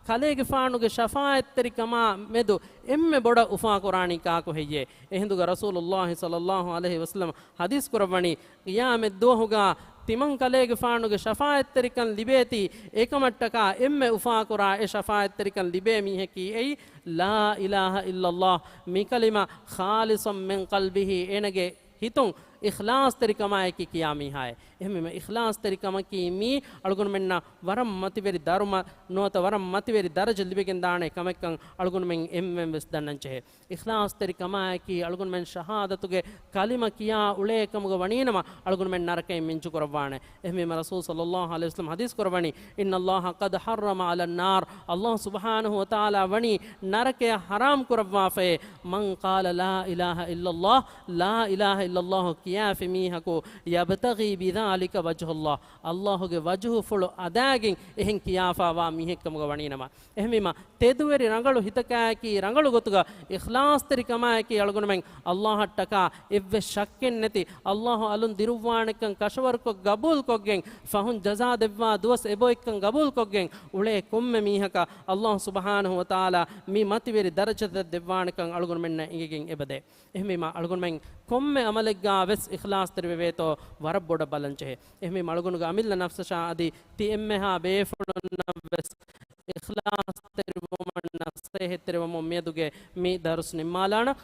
ކަލޭގެފާނުގެ ޝަފާޢަތްތެރިކަމާ މެދު އެންމެ ބޮޑަށް އުފާކުރާނީ ކާކު ހެއްޔޭ؟ އެހިނދުގަ ރަސޫލުއްލާހި ޞައްލައްލާހު ޢަލައިހި ވަސައްލަމަ ޙަދީޘް ކުރައްވަނީ، ޤިޔާމަތް ދުވަހުގާ ތިމަން ކަލޭގެފާނުގެ ޝަފާޢަތްތެރިކަން ލިބޭތީ، އެކަމަށްޓަކާ އެންމެ އުފާކުރާ އެ ޝަފާޢަތްތެރިކަން ލިބޭ މީހަކީ އެއީ، لا إله إلا الله، މި ކަލިމަ خالصا من قلبه، އޭނަގެ ހިތުން އިޚްލާޞްތެރިކަމާއެކީ ކިޔާ މީހާއޭ. އެހެންވީމަ އިޚްލާޞްތެރިކަމަކީ މީ އަޅުގަނޑުމެންނަށް ވަރަށް މަތިވެރި ދަރުމަ ނުވަތަ ވަރަށް މަތިވެރި ދަރަޖަ ލިބިގެންދާނެ ކަމެއްކަން އަޅުގަނޑުމެން އެންމެން ވެސް ދަންނަންޖެހޭ. އިޚްލާޞްތެރިކަމާއެކީ އަޅުގަނޑުމެން ޝަހާދަތުގެ ކަލިމަ ކިޔާ އުޅޭ ކަމުގަ ވަނީނަމަ އަޅުގަނޑުމެން ނަރަކައިން މިންޖު ކުރައްވާނެ. އެހެންވީމަ ރަސޫލު ޞައްލައްލާހު ޢަލައިހި ވަސައްލަމަ ޙަދީޘް ކުރައްވަނީ، إن الله قد حرم على النار، އައްލާހު ސުބްޙާނަހު ވަތަޢާލާ ވަނީ ނަރަކަޔަށް ޙަރާމް ކުރައްވާފައޭ، من قال لا إله إلا الله، لا إله إلا الله ކިޔާފި މީހަކު، يبتغي بذلك وجه الله، އައްލާހުގެ ވަޖުހުފުޅު އަދާގެން އެހެން ކިޔާފާވާ މީހެއްކަމުގަ ވަނީނަމަ. އެހެންވީމަ، ތެދުވެރި ރަނގަޅު ހިތަކާއެކީ، ރަނގަޅު ގޮތުގަ އިޚްލާޞްތެރިކަމާއެކީ، އަޅުގަނޑުމެން އައްލާހަށްޓަކާ އެއްވެސް ޝައްކެއް ނެތި، އައްލާހު އަލުން ދިރުއްވާނެކަން ކަށަވަރުކޮށް ގަބޫލުކޮށްގެން، ފަހުން ޖަޒާ ދެއްވާ ދުވަސް އެބައޮތްކަން ގަބޫލުކޮށްގެން އުޅޭ ކޮންމެ މީހަކަށް އައްލާހު ސުބްޙާނަހު ވަތަޢާލާ މި މަތިވެރި ދަރަޖަތައް ދެއްވާނެކަން އަޅުގަނޑުމެންނަށް އިނގިގެން އެބަދޭ. އެހެންވީމަ، އަޅުގަނޑުމެން ކޮންމެ ޢަމަލެއްގާ ވެސް އިޚްލާޞްތެރިވެވޭތޯ ވަރަށް ބޮޑަށް ބަލަންޖެހޭ. އެހެންވީމަ، އަޅުގަނޑުގެ އަމިއްލަ ނަފްސަށާ އަދި ތި އެންމެހާ ބޭފުޅުންނަށް ވެސް އިޚްލާޞްތެރިވުމަށް ނަޞޭޙަތްތެރިވަމުން މިއަދުގެ މި ދަރުސް ނިންމާލާނަން.